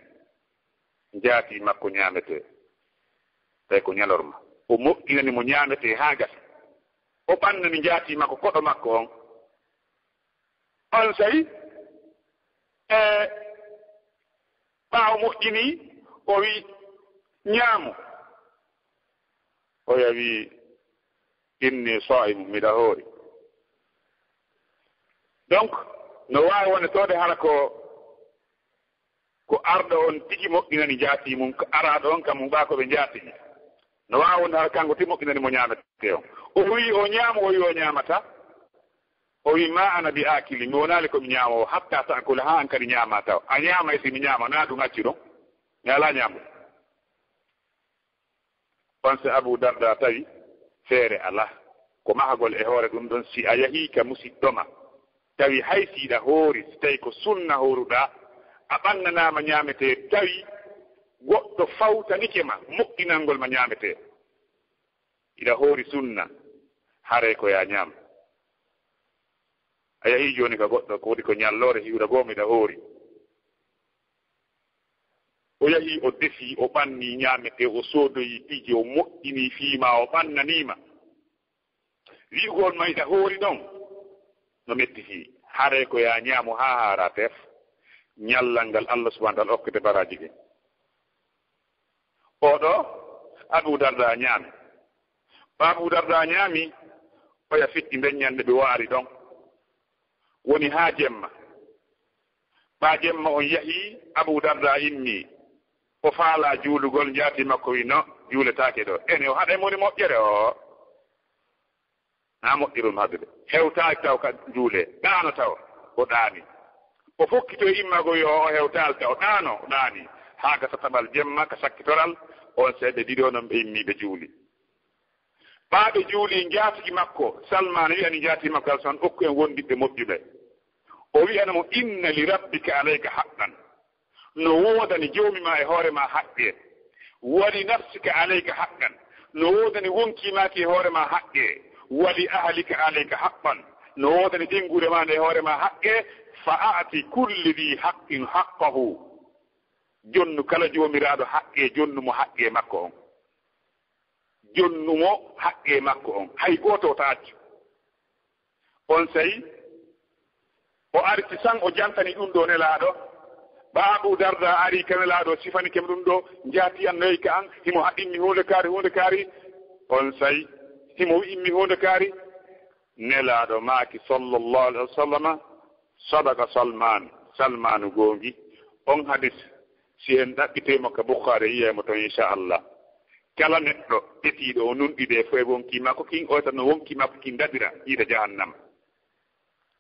njaati makko ɲaametee. Tawi ko ɲalorma. O moƴƴinani mo ɲaametee haa gasa. O ɓannani njaati makko koɗo makko on. On sey, e, ɓaawo moƴƴinii, o wi, "Ɲaamu." Oya wi, "Inni saa'imun, miɗa hoori." Donc, no waawi wonde toode hara ko, ko arɗo on tigi moƴƴinani njaati mum, ko araaɗo on kam mum ɓaa ko ɓe njaatini. No waawi wonde hara kanko tigi moƴƴinani mo ɲaametee on. O wi o ɲaamu, o wi o ɲaamata. O wi, "Ma ana bi aakili, mi wonaali ko mi ɲaamoowo, hatta ta'kula, haa an kadi ɲaamaa taw." A ɲaamay si mi ɲaama, naa ɗum accu ɗum. Mi alaa ɲaamude. On se Abu Darda tawi feere alaa. Ko mahagol e hoore ɗum ɗon, si a yahii ka musiɗɗo ma, tawi hay si iɗa hoori, si tawi ko sunna hooruɗaa, a ɓannanaama ɲaametee, tawi goɗɗo fawtanike ma moƴƴinangol ma ɲaametee. Iɗa hoori sunna, haray ko yaa ɲaam. A yahii jooni ka goɗɗo, ko waɗi ko ɲalloore hiwra goo, miɗa hoori. O yahii, o defii, o ɓannii ɲaametee, o soodoyii piiji, o moƴƴinii fii maa, o ɓannanii ma. Wi'ugol ma iɗa hoori ɗon, no mettitii. Haray ko yaa ɲaamu haa haaraa teef. Ɲallal ngal Allah subhanahu wa ta'ala okkete baraaji ɗin. Oo ɗoo, Abu Darda ɲaami. Ɓaa Abu Darda ɲaami, oya fiɗɗi nden ɲande ɓe waari ɗon. Woni haa jemma. Ɓaa jemma on yahii, Abu Darda immii. O faalaa juulugol, njaati makko wi, "No, juuletaake ɗoo." Ene o haɗay mo woni moƴƴere o. Naa moƴƴirum haɓude. Hewtaaki taw ka juulee. Ɗaano taw. O ɗaani. O fokkitoyi immaago yo o hewtaali taw. Ɗaano, o ɗaani. Haa ka tataɓal jemma, ka sakkitoral, on seeɓe ɗiɗo non ɓe immii ɓe juuli. Ɓaa ɓe juuli, njaatigi makko, Salmaan wi'ani njaatigi makko, "Alsan, okku en wondiɓɓe moƴƴuɓe." O wi'ana mo, "Inna li rabbika alayka haqqan." No woodani Joomi maa e hoore maa haqqee. "Wa li nafsika alayka haqqan." No woodani wonkii maa ki e hoore maa haqqee. "Wa li ahlika alayka haqqan." No woodani ɓeynguure maa nde e hoore maa haqqee. "Fa a'ti kulli dhi haqqin haqqahu." Jonnu kala joomiraaɗo haqqee, jonnu mo haqqee makko on. Jonnu mo haqqee makko on. Hay gooto ta accu. On sey, O arti san, o jantani ɗum ɗo Nelaaɗo. Ɓa Abu Darda ari ka Nelaaɗo, sifanike mo ɗum ɗo, njaati an noy ka an, himo haɗinmi huunde kaari, huunde kaari. On say, himo wi'immi huunde kaari. Nelaaɗo maaki, sallallahu alaihi wasallama, "Sadaqa Salman, Salmanu goongi." On hadis, si en ɗaɓɓitey mo ka Bukhari, yi'ay mo ton, insha Allah. Kala neɗɗo etiiɗo o nunɗi de fo e wonki makko kin, o tan no wonki makko kin daɗira yiite jahannama.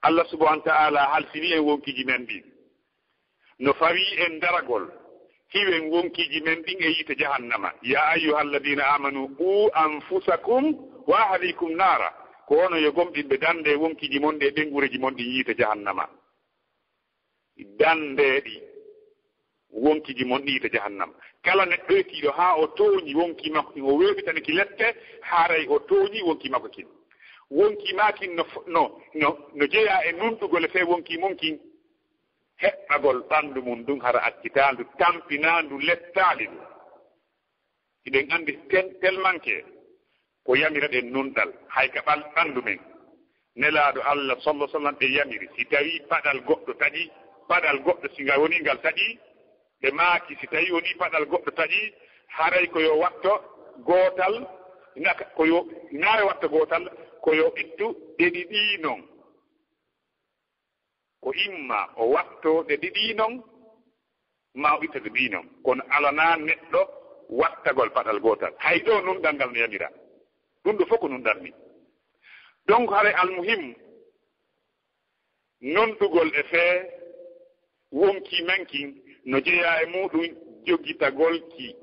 Allah subhanahu wa ta'ala halfini en wonkiji men ɗin. No fawi en daragol, hiwen wonkiji men ɗin e yiite jahannama. "Ya ayyuhalladhina amanu, qu anfusakum wa ahlikum nara." Ko onon yo gomɗinɓe, dande wonkiji mon ɗi e ɓengureji mon ɗin yiite jahannama. Dande ɗi wonkiji mon ɗi yiite jahannama. Kala neɗɗo etiiɗo haa o tooñi wonki makko kin, o weeɓitani ki lette, haray o tooñi wonki makko kin. Wonki maa kin no f-, no, no, no jeyaa e nunɗugol e fee wonki mum kin. Heɓɓagol ɓandu mum ndun hara accitaandu, tampinaandu, lettaali ndu. Hiɗen anndi ten, telmanke ko yamiraɗen nunɗal, hay ka ɓal-, ɓandu men. Nelaaɗo Allah, sallallahu alaihi wasallam, ɓe yamiri, si tawi paɗal goɗɗo taƴi, paɗal goɗɗo, si ngal woni ngal taƴi, ɓe maaki, si tawi woni paɗal goɗɗo taƴi, haray ko yo watto gootal, na-, ko yo, naa yo watto gootal, ko yo ittu ɗe ɗiɗi non. Ko imma o watto ɗe ɗiɗi non, ma o itta ɗe ɗiɗi non. Kono alanaa neɗɗo wattagol paɗal gootal. Hay ɗo nunɗal ngal no yamira. Ɗum ɗo fof ko nunɗal ni. Donc, haray almuhim, nunɗugol e fee wonki men kin no jeyaa e muɗum jogitagol ki.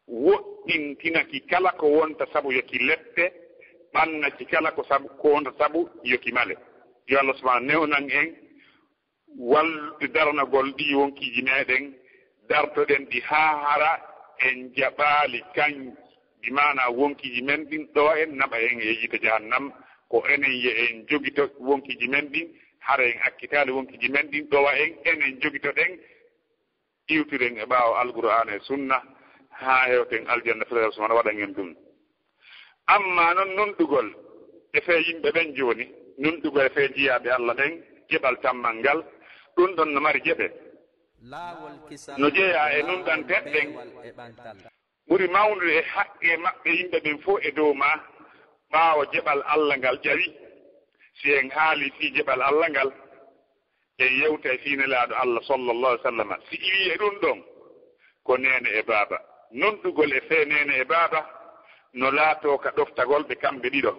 Woɗɗintina ki kala ko wonta sabu yo ki lette, ɓanna ki kala ko sabu, ko wonta sabu yo ki male. Yo Allah subhanahu newnan en wallude daranagol ɗi wonkiiji meɗen, dartoɗen ɗi haa hara en jaɓaali kanji, bi maana wonkiiji men ɗin ɗowa en, naɓa en e yiite jahannam, ko enen yo en jogito wonkiiji men ɗin, hara en accitaali wonkiiji men ɗin ɗowa en, enen jogitoɗen, iwtiren e ɓaawo Alqur'aana e Sunna, haa hewten aljanna Firdaws, mana waɗan en ɗum. Amma non nunɗugol e fee yimɓe ɓen jooni, nunɗugol e fee jiyaaɓe Allah ɓen, geɓal tammal ngal, ɗum ɗon no mari geɓe. No jeyaa e nunɗanteeɓe ɓen. Ɓuri mawnude e haqqe maɓɓe yimɓe ɓen fof e dow maa, ɓaawo geɓal Allah ngal ƴawi. Si en haali fii geɓal Allah ngal, en yewtay fii Nelaaɗo Allah sallallahu alaihi wasallam. Si iwi e ɗum ɗon, ko neene e baaba. Nunɗugol e fee neene e baaba no laatoo ka ɗoftagol ɓe kamɓe ɗiɗo.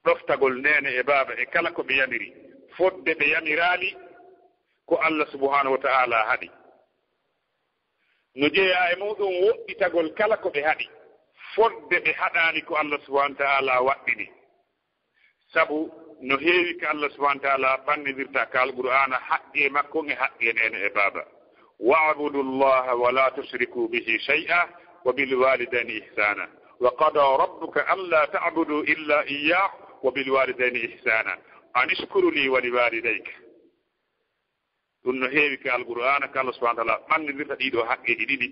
Ɗoftagol neene e baaba e kala ko ɓe yamiri, fodde ɓe yamiraali ko Allah subhanahu wa ta'ala haɗi. No jeyaa e muɗum woɗɗitagol kala ko ɓe haɗi, fodde ɓe haɗaani ko Allah subhanahu wa ta'ala waɗɗini. Sabu no heewi ka Allah subhanahu wa ta'ala ɓannindirta ka Alqur'aana haqqe makko e haqqe neene e baaba. "Wa'budu Allaha wa la tushriku bihi shay'a wa bil walidayni ihsana. Wa qada rabbuka alla ta'budu illa iyyahu wa bil walidayni ihsana. An ishkur li wa li walidayka." Ɗum no heewi ka Alqur'aana, ka Allah subhanahu wa ta'ala ɓangindirta ɗiɗo haqqeeji ɗiɗi.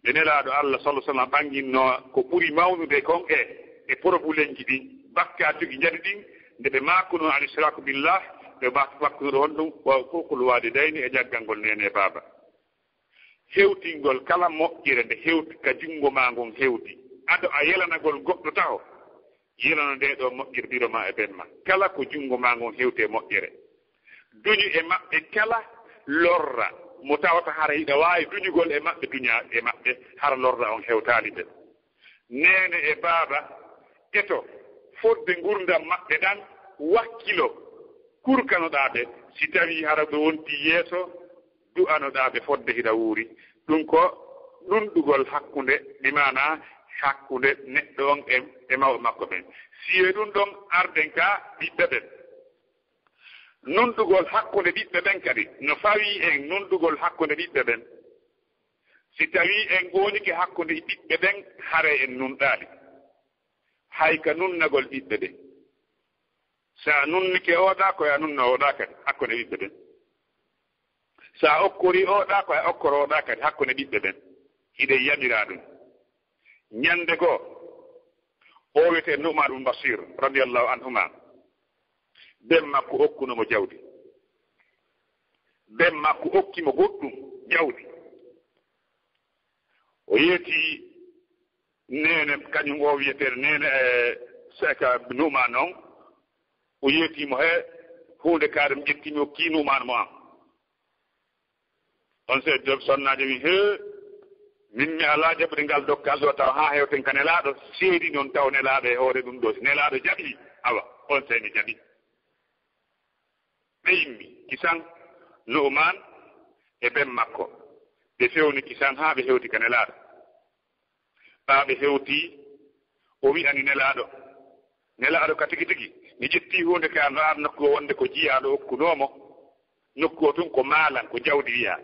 Nde Nelaaɗo Allah sallallahu alaihi wasallam ɓanginno ko ɓuri mawnude kon e, e porobulenji ɗin, bakkaatuji jadi ɗin, nde ɓe maakuno al-ishraku billah, ɓe mak-, makkuno honɗum, wa uququl walidayni, e jaggangol neene e baaba. Hewtingol kala moƴƴere nde hewti ka junngo maa ngon hewti, ado a yelanagol goɗɗo taho, yelano nde ɗo moƴƴere biro ma e ben ma. Kala ko junngo maa ngon hewti e moƴƴere. Duñu e maɓɓe kala lorra mo tawata hara hiɗa waawi duñugol e maɓɓe, duña e maɓɓe hara lorra on hewtaali ɓe. Neene e baaba, eto fodde ngurdam maɓɓe ɗan, wakkilo, kurkanoɗaa ɓe, si tawii hara ɓe wontii yeeso, du'anoɗaa ɓe fodde hiɗa wuuri. Ɗum ko nunɗugol hakkunde, bi maanaa hakkunde neɗɗo on e, e mawɓe makko ɓen. Si e ɗum ɗon arden ka ɓiɓɓe ɓen. Nunɗugol hakkunde ɓiɓɓe ɓen kadi, no fawii en nunɗugol hakkunde ɓiɓɓe ɓen. Si tawii en gooñike hakkunde ɓiɓɓe ɓen, haray en nunɗaali. Hay ka nunnagol ɓiɓɓe ɓen. Sa nunnike oɗa, ko ya nunna oɗa kadi, hakkunde ɓiɓɓe ɓen. Sa okkori oɗa, ko ya okkoro oɗa kadi, hakkunde ɓiɓɓe ɓen. Hiɗen yamira ɗum. Ñande goo, o wiyetee Nu'man bun Bashir, radiyallahu anhuma. Ben makko okkuno mo jawdi. Ben makko okki mo goɗɗum jawdi. O yeeti neene, kañum o wiyeteeɗo neene, e, seka Nu'man on. O yeeti mo he huunde kaari, mi ƴetti mi okki Nu'man mo am. On sey joom sonnaajo wi, "Hee, min mi alaa jaɓude ngal dokkal ɗo taw haa hewten ka Nelaaɗo, seedi noon taw Nelaaɗo e hoore ɗum ɗo. Si Nelaaɗo jaɓi, awa, on sey mi jaɓi." Ɓe immi kisan, Nu'man e ben makko. Ɓe fewni kisan haa ɓe hewti ka Nelaaɗo. Ɓaa ɓe hewti, o wi'ani Nelaaɗo, "Nelaaɗo, ka tigi tigi, mi ƴetti huunde ka no ar nokku o wonde ko jiyaaɗo okkunoo mo. Nokku o tun ko maalan, ko jawdi wiyaa.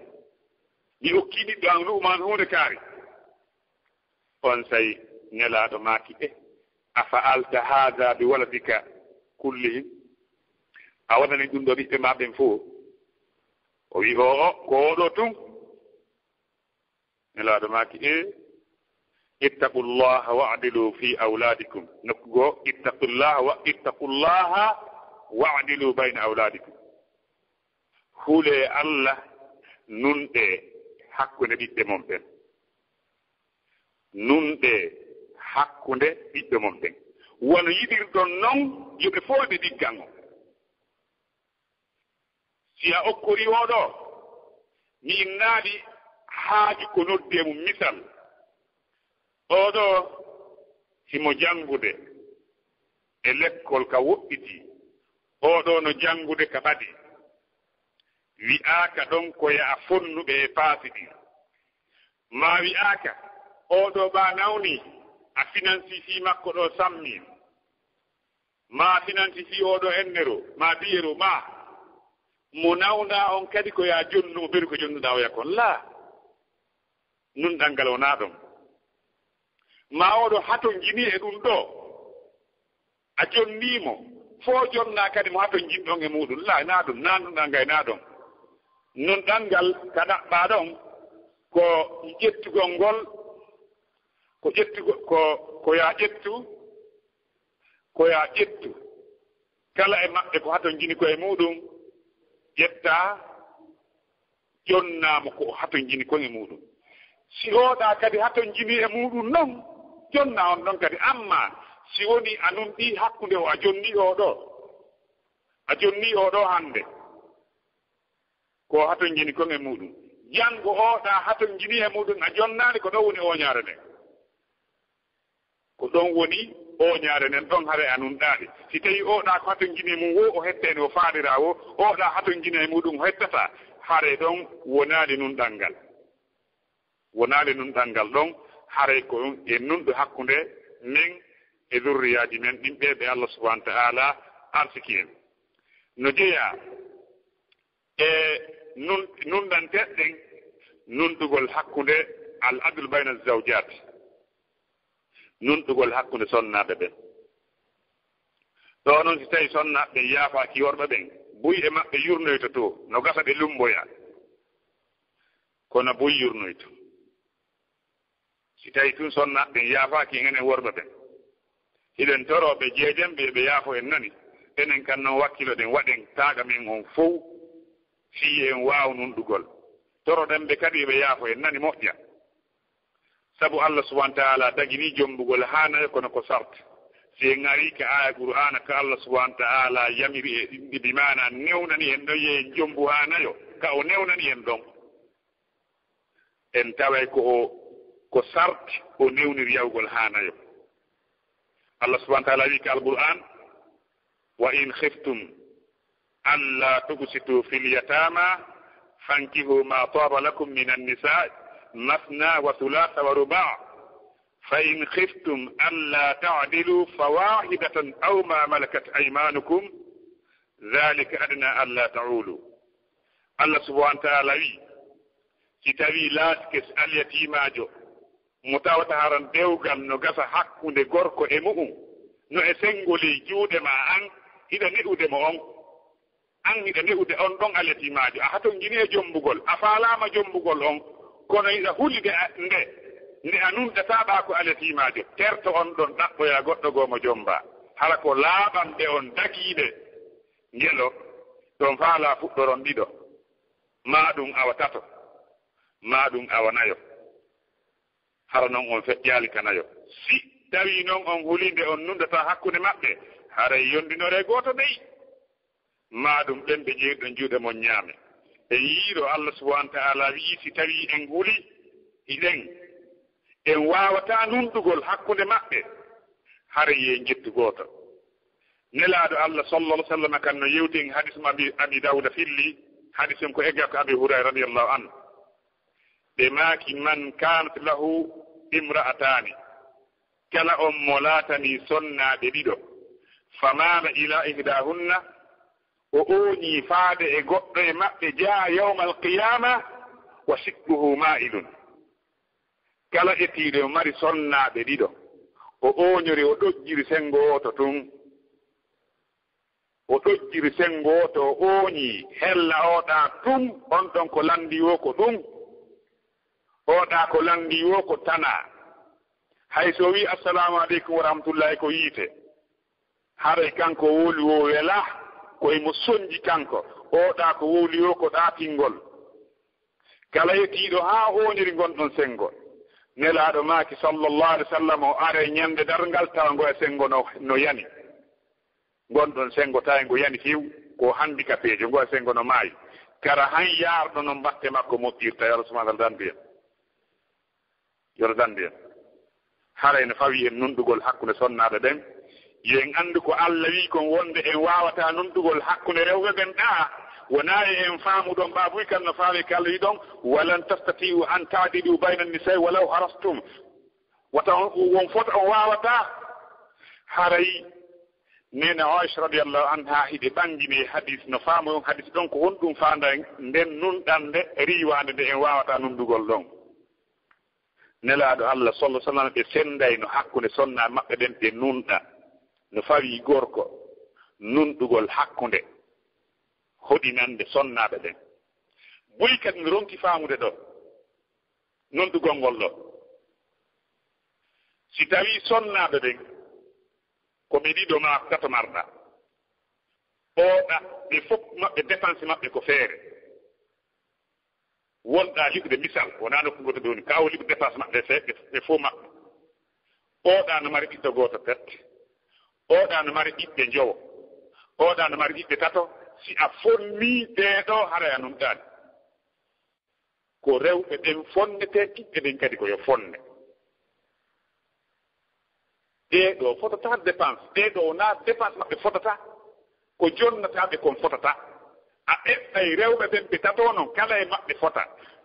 Mi okki ɓiɗɗo an Nu'man huunde kaari." On say Nelaaɗo maaki, "E, a fa'alta haadha bi waladika kullihim? A waɗani ɗum ɗo ɓiɓɓe ma ɓen fof?" O wi'i, "Oo, ko oo ɗo tun." Nelaaɗo maaki, "E, ittaqullaha wa'dilu fi awladikum." Nokku goo, "Ittaqullaha wa, ittaqullaha wa'dilu bayna awladikum." Hulee Allah, nunɗee hakkunde ɓiɓɓe mon ɓen. Nunɗee hakkunde ɓiɓɓe mon ɓen. Wano yiɗirɗon non, yo ɓe fof ɓe ɗiggan on. Si a okkorii oo ɗoo, mi innaali haaju ko noddee mum misal. Oo ɗoo himo janngude e lekkol ka woɗɗitii. Oo ɗoo no janngude ka ɓadii. Wi'aaka ɗon ko yo a fonnu ɓe e paasi ɗin. Maa wi'aaka, oo ɗoo ɓaa nawnii, a finansi fii makko ɗoo sammii. Maa finansi fii oo ɗoo ennero, maa biyero, maa mo nawnaa on kadi ko yo a jonnu mo beru ko jonnuɗaa oya kon. Laa, nunɗal ngal wonaa ɗon. Maa oo ɗoo hatonjinii e ɗum ɗoo, a jonnii mo, foo jonnaa kadi mo hatonjinɗon e muuɗum. Laa, naa ɗum, naa nunɗal ngal, naa ɗon. Nunɗal ngal ka ɗaɓɓaa ɗon, ko ƴettugol ngol, ko ƴettugo-, ko, ko yo a ƴettu, ko yo a ƴettu kala e maɓɓe ko hatonjini ko e muuɗum, ƴettaa, jonnaa mo ko o hatonjini kon e muuɗum. Si oo ɗaa kadi hatonjinii e muuɗum non, jonnaa on ɗon kadi. Ammaa si wonii a nunɗii hakkunde o, a jonnii oo ɗoo, a jonnii oo ɗoo hannde, ko o hatonjini kon e muuɗum. Janngo oo ɗaa hatonjinii e muuɗum, a jonnaali, ko ɗon woni ooñaare nden. Ko ɗon woni ooñaare nden, ɗon haray a nunɗaali. Si tawii oo ɗaa ko hatonjini e mum woo, o hettayno o faaliraa woo, oo ɗaa hatonjini e muuɗum o hettataa, haray ɗon wonaali nunɗal ngal. Wonaali nunɗal ngal ɗon, haray ko e nunɗo hakkunde men e zurriyaaji men ɗin, ɓee ɓe Allah subhanahu wa ta'ala arsiki en. No jeyaa e nun-, nunɗanteeɗe ɗen, nunɗugol hakkunde al adlu bayna zawjaat, nunɗugol hakkunde sonnaaɓe ɓen. Ɗoo non, si tawii sonnaaɓe ɓen yaafaaki worɓe ɓen, buy e maɓɓe yurnoyto to, no gasa ɓe lumboya, kono buy yurnoyto. Si tawii tun sonnaaɓe ɓen yaafaaki en, enen worɓe ɓen, hiɗen toroo ɓe, jeejanɓe, yo ɓe yaafo en, nani? Enen kan non, wakkiloɗen, waɗen taaqa men on fow, fii en waaw nunɗugol. Toroɗen ɓe kadi, yo ɓe yaafo en, nani? Moƴƴa. Sabu Allah subhanahu wa ta'ala daginii jommbugol haa nayo, kono ko sart. Si en arii ka aaya Qur'aana ka Allah subhanahu wa ta'ala yamiri e, bi maana newnani en ɗon, yo en jommbu haa nayo, ka o newnani en ɗon, en taway ko o, ko sarti o newniri yawgol haa nayo. Allah subhanahu wa ta'ala wi'i ka Alqur'aan, "Wa in khiftum alla tuqsitu fil yatama fankihu ma taba lakum minan nisa'i mathna wa thulatha wa ruba'. Fa in khiftum alla ta'dilu fawahidatan aw ma malakat aymanukum dhalika adna alla ta'ulu." Allah subhanahu wa ta'ala wi'i, si tawii laatike alyatiimaajo mo tawata haran dewgal no gasa hakkunde gorko e mu'un, no e senngo ley juuɗe maa, an hiɗa ne'ude mo on, an hiɗa ne'ude on ɗon alyatiimaajo, a hatonjini e jommbugol, a faalaama jommbugol on, kono hiɗa huli nde a, nde, nde a nunɗataa ɓaako alyatiimaajo, terto on ɗon, ɗaɓɓoyaa goɗɗo goo mo jommbaa, hara ko laaɓanɓe on dagiiɓe. ngelo, ɗon faalaa fuɗɗoron ɗiɗo, maa ɗum awa tato, maa ɗum awa nayo. Hara non on feƴƴaali ka nayo. Si tawii non on hulii nde on nunɗata hakkunde maɓɓe, haray yondinoree gooto ɓey. Maa ɗum ɓen ɓe ƴeewɗon juuɗe mon ɲaame. En yi'ii ɗo Allah subhaanahu wa ta'aalaa wi'i, si tawii en hulii, hiɗen, en waawataa nunɗugol hakkunde maɓɓe, haray yo en ƴettu gooto. Nelaaɗo Allah sallallaahu alayhi wa sallam kan no yewti en hadis mo Abi, Abi Dawuda filli, hadis on ko egga ko Abi Hurayra radiyallaahu anhu. Ɓe maaki, "Man kaanat lahu imra'ataani," kala on mo laatanii sonnaaɓe ɗiɗo, "fa maala ilaa ihdaahunna," o ooɲii faade e goɗɗo e maɓɓe, "jaa'a yawmal qiyaama wa shiqquhu maa'ilun." Kala etiiɗo e mari sonnaaɓe ɗiɗo, o ooɲori, o ɗojjiri senngo wooto tun. O ɗojjiri senngo wooto, o ooɲii, hella oo ɗaa tun, on ɗon ko lanndii woo ko ɗun. Oo ɗaa ko lanndii woo ko tanaa. Hay so o wi'i, "Assalaamu aleykum wa rahmatullaahi," ko yiite. Haray kanko wowli woo welaa, ko himo sonnji kanko. Oo ɗaa ko wowli woo ko ɗaatingol. Kala etiiɗo haa ooɲori ngon ɗon senngo. Nelaaɗo maaki, sallallaahu alayhi wa sallam, o aray ɲande darngal, tawa ngo e senngo no, no yani. Ngon ɗon senngo tawa ngo yani few, ko handikapeejo, ngo e senngo no maayi. Kara han yaarɗo no mbatte makko moƴƴirta, yo Allah subhaanahu wa ta'aalaa dandu en. Yo Allah dandu en. Haray no fawii en nunɗugol hakkunde sonnaaɓe ɓen. Yo en anndu ko Allah wi'i kon wonde en waawataa nunɗugol hakkunde rewɓe ɓen ɗaa. Wonaa e en faamu ɗon, baabuy kan no faami ko Allah wi'i ɗon, "Wa lan tastati'u an ta'dilu bayna nisaa'i walaw harastum." Wata on, won fota on waawataa. Haray Neene Aisha radiyallaahu anhaa hiɗe ɓanngini e hadis, no faamu on hadis ɗon ko honɗum faandaa nden nunɗannde riiwaande nde en waawataa nunɗugol ɗon. Nelaaɗo Allah sallallaahu alayhi wa sallam ɓe senndayno hakkunde sonnaaɓe maɓɓe ɓen ɓe nunɗa no fawii gorko nunɗugol hakkunde hoɗinannde sonnaaɓe ɓen. Buy kadi no ronki faamude ɗo nunɗugol ngol ɗo. Si tawii sonnaaɓe ɓen ko ɓe ɗiɗo maa ko tato marɗaa, oo ɗaa ɓe fof maɓɓe dépense maɓɓe ko feere. Won ɗaa liɓude misal, wonaa nokku gooto ɓe woni, ka o liɓude dépense maɓɓe fe-, ɓe, ɓe fof maɓɓe. Oo ɗaa no mari ɓiɗɗo gooto pet, oo ɗaa no mari ɓiɓɓe njowo, oo ɗaa no mari ɓiɓɓe tato. Si a fonnii ɓee ɗoo, haray a nunɗaali. Ko rewɓe ɓen fonnetee, ɓiɓɓe ɓen kadi ko yo fonne. Ɓee ɗoo fotataa dépense, ɓee ɗoo wonaa dépense maɓɓe fotata, ko jonnataa ɓe kon fotata. A eɓɓay rewɓe ɓen ɓe tatoo non, kala e maɓɓe fota.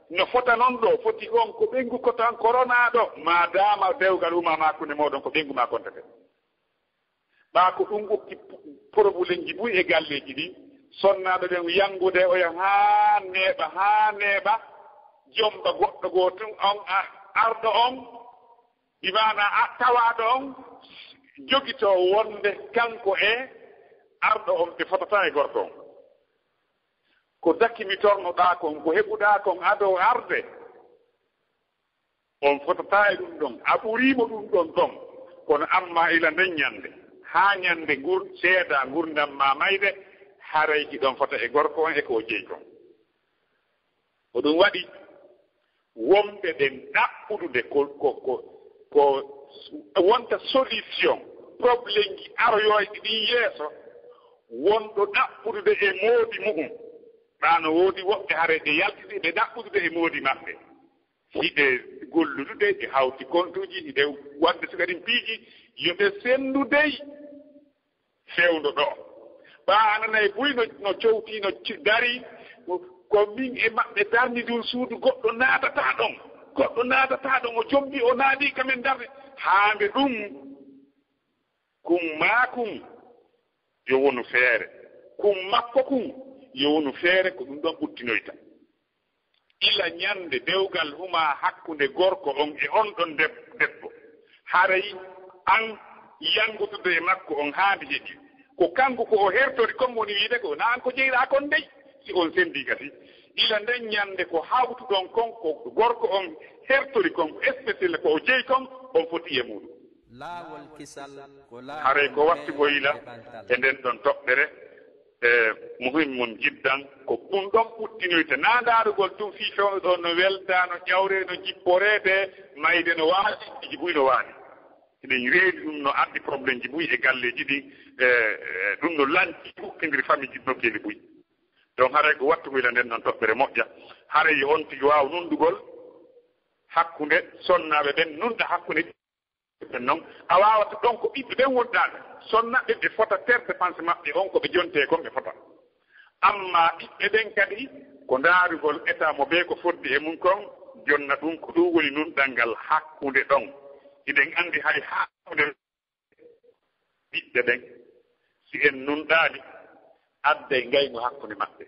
No fota non ɗoo, foti on ko ɓeyngu kotan koronaaɗo, maadaama dewgal umaa hakkunde mooɗon ko ɓeyngu maa kontete. Ɓaa ko ɗum okki p-, porobulemji buy e galleeji ɗin. Sonnaaɓe ɓen yanngude oya haa neeɓa, haa neeɓa. Jomba goɗɗo goo tun on a-, arɗo on, bi maana a tawaaɗo on, jogitoo wonde kanko e arɗo on ɓe fotataa e gorko on. Ko dakimitornoɗaa kon, ko heɓuɗaa kon ado arde. On fotataa e ɗum ɗon, a ɓuriimo ɗum ɗon ɗon. Kono amma ila nden ɲande, haa ɲande ngur seedaa ngurndan maa mayde, haray hiɗon fota e gorko on e ko o jeyi kon. Ko ɗum waɗi wonɓe ɓen ɗaɓɓudude ko, ko, ko, ko wonta solution problème ji aroyooji ɗin yeeso, wonɗo ɗaɓɓudude e moodi mu'um. Ɓaa no woodi woɓɓe haray ɓe yaltiti ɓe ɗaɓɓudude e moodi maɓɓe. Hiɓe golludude, ɓe hawti kontuuji, hiɓe waɗde suka ɗin piiji, yo ɓe senndu dey fewndo ɗo. Ɓaa a nanay buy no, no cowtii, no ci-, darii, ko, ko min e maɓɓe darni ndun suudu, goɗɗo naatataa ɗon, goɗɗo naatataa ɗon, o jombii, o naadii ka men darni. Haa nde ɗum, kum maa kum, yo wonu feere. Kum makko kum, yo wonu feere, ko ɗum ɗon ɓuttinoyta. Ila ɲande dewgal humaa hakkunde gorko on e on ɗon deb-, debbo, haray an yanngudude e makko on haa nde heƴi. Ko kanko ko o hertori kon woni wiide ko wonaa an ko jeyɗaa kon dey, si on senndii gasi. Ila nden ɲande ko hawtuɗon kon, ko gorko on hertori kon, ko spécial ko o jeyi kon, on foti e muuɗum. Laawol kisal ko laawol. Haray ko wattu boyla e nden ɗon toɓɓere. E muhimmun jiddan, ko ɗum ɗon ɓuttinoyta, naa ndaarugol tun fii fewndo ɗoo no weldaa, no ƴawree, no jipporeede, mayde no waali, jibuy no waali. Hiɗen reeni ɗum no addi problème ji buy e galleeji ɗi, e, e, ɗum no lanci hukkindiri famille ji nokkeeli buy. Donc haray ko wattu wila nden ɗon toɓɓere moƴƴa. Haray yo on tigi waaw nunɗugol hakkunde sonnaaɓe ɓen, nunɗa hakkunde ɓen non. A waawata ɗon ko ɓiɓɓe ɓen wonɗaaɓe. Sonnaaɓe ɓe fota ter dépense maɓɓe on ko ɓe jontee kon ɓe fota. Amma ɓiɓɓe ɓen kadi ko ndaarugol état mo bee ko foddi e mun kon, jonna ɗum ko ɗum woni nunɗal ngal hakkunde ɗon. Hiɗen anndi hay hakkunde ɓiɓɓe ɓen, si en nunɗaali, adday ngaygu hakkunde maɓɓe.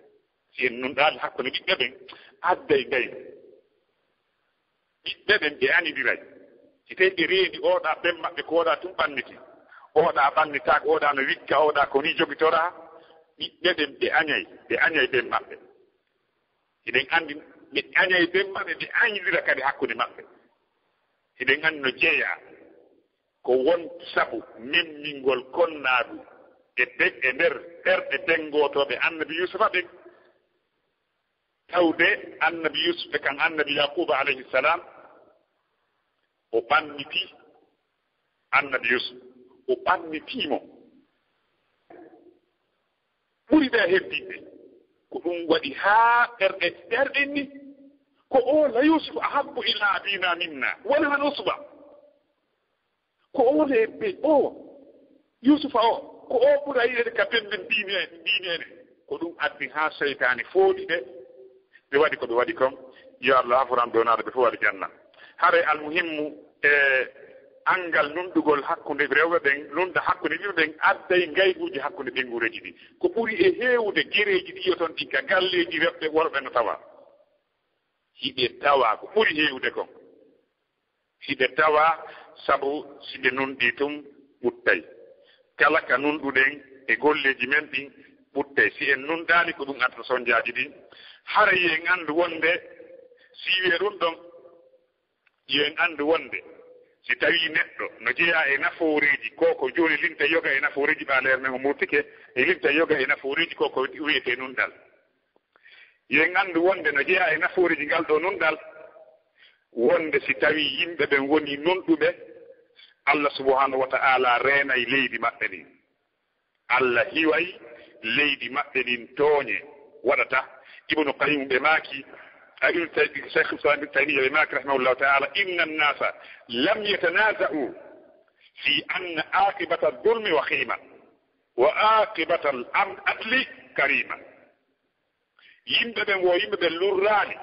Si en nunɗaali hakkunde ɓiɓɓe ɓen, adday ngaygu. Ɓiɓɓe ɓen ɓe añidiray. Si tawi ɓe reeni, oɗa ben maɓɓe ko oɗa tun ɓanniti, oɗa ɓannitaako, oɗa no wikka, oɗa ko ni jogitoraa, ɓiɓɓe ɓen ɓe añay, ɓe añay ben maɓɓe. Hiɗen anndi ɓe añay ben maɓɓe, ɓe añidira kadi hakkunde maɓɓe. Hiɗen anndi no jeyaa ko won sabu memmingol konnaagu e de-, e nder ɓerɗe dengootooɓe Annabi Yuusufa ɓen. Tawde Annabi Yuusuf e kan Annabi Yaquuba alayhi salam, o ɓanniti Annabi Yuusuf, o ɓannitii mo. Ɓuri ɓe heddinde. Ko ɗum waɗi haa ɓerɗe, ɓerɗe ni. Ko o la Yuusuf ahabbu ila abina minna. Wala man usba. Ko o le ɓe o. Yuusufa o. Ko o ɓura yiɗede ka pemben diine, diine ene. Ko ɗum addi haa seytaane fooɗi ɓe. Ɓe waɗi ko ɓe waɗi kon. Yo Allah afuran ɓe wonaade ɓe fof aljanna. Hare almuhimmu e anngal nunɗugol hakkunde rewɓe ɓen, nunɗa hakkunde ɓiɓɓe ɓen, adday ngayguuji hakkunde ɓeynguureeji ɗi. Ko ɓuri e heewude gereeji ɗi yoton ɗin ka galleeji rewɓe worɓe no tawa. Hiɓe tawa ko ɓuri heewude kon. Hiɓe tawa sabu si ɓe nunɗii tun ɓuttay. Kala ka nunɗuɗen e golleeji men ɗin ɓuttay. Si en nunɗaali ko ɗum adda sonjaaji ɗin. Hara yo en anndu wonde si wi'e ɗum ɗon, yo en anndu wonde si tawii neɗɗo no jeyaa e nafooreeji, ko ko jooni limta yoga e nafooreeji ɓaaleer men o murtike, e limta yoga e nafooreeji ko ko wi'etee nunɗal. Yo en anndu wonde no jeyaa e nafooreeji ngal ɗoo nunɗal, wonde si tawii yimɓe ɓen wonii nunɗuɓe, Allah subhanahu wa ta'ala reenay leydi maɓɓe ndin. Allah hiway leydi maɓɓe ndin tooñe waɗata. Ibnu Qayyim ɓe maaki, a, Ibnu Tay-, Shaykh Islam Ibnu Taymiyya ɓe maaki, rahimahullahu ta'ala, "Inna an-nasa lam yatanaza'u fi anna aqibata adh-dhulmi wakhima, wa aqibata al-adli karima." Yimɓe ɓen wo yimɓe ɓe lurraali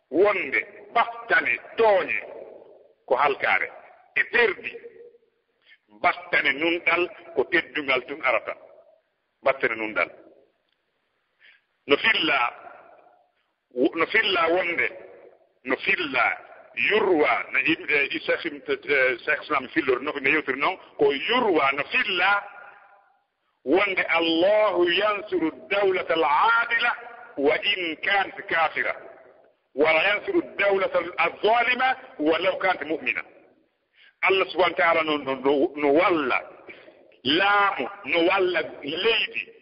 wonde battane tooñe ko halkaare, e perdi battane nunɗal ko teddungal tun arata. Battane nunɗal. No filla, no filla wonde, no filla yurwa, no yimɓe, e Cheikh Ibn, eh, Cheikh Islam fillori, no, no yewtiri non, ko yurwa, no filla wonde Allahu yansuru dawlata al-adila wa in kanat kafira, wala yansuru dawlata al-zalima walaw kanat mu'mina. Allah subhanahu wa ta'ala no, no, no, no walla laamu, no walla leydi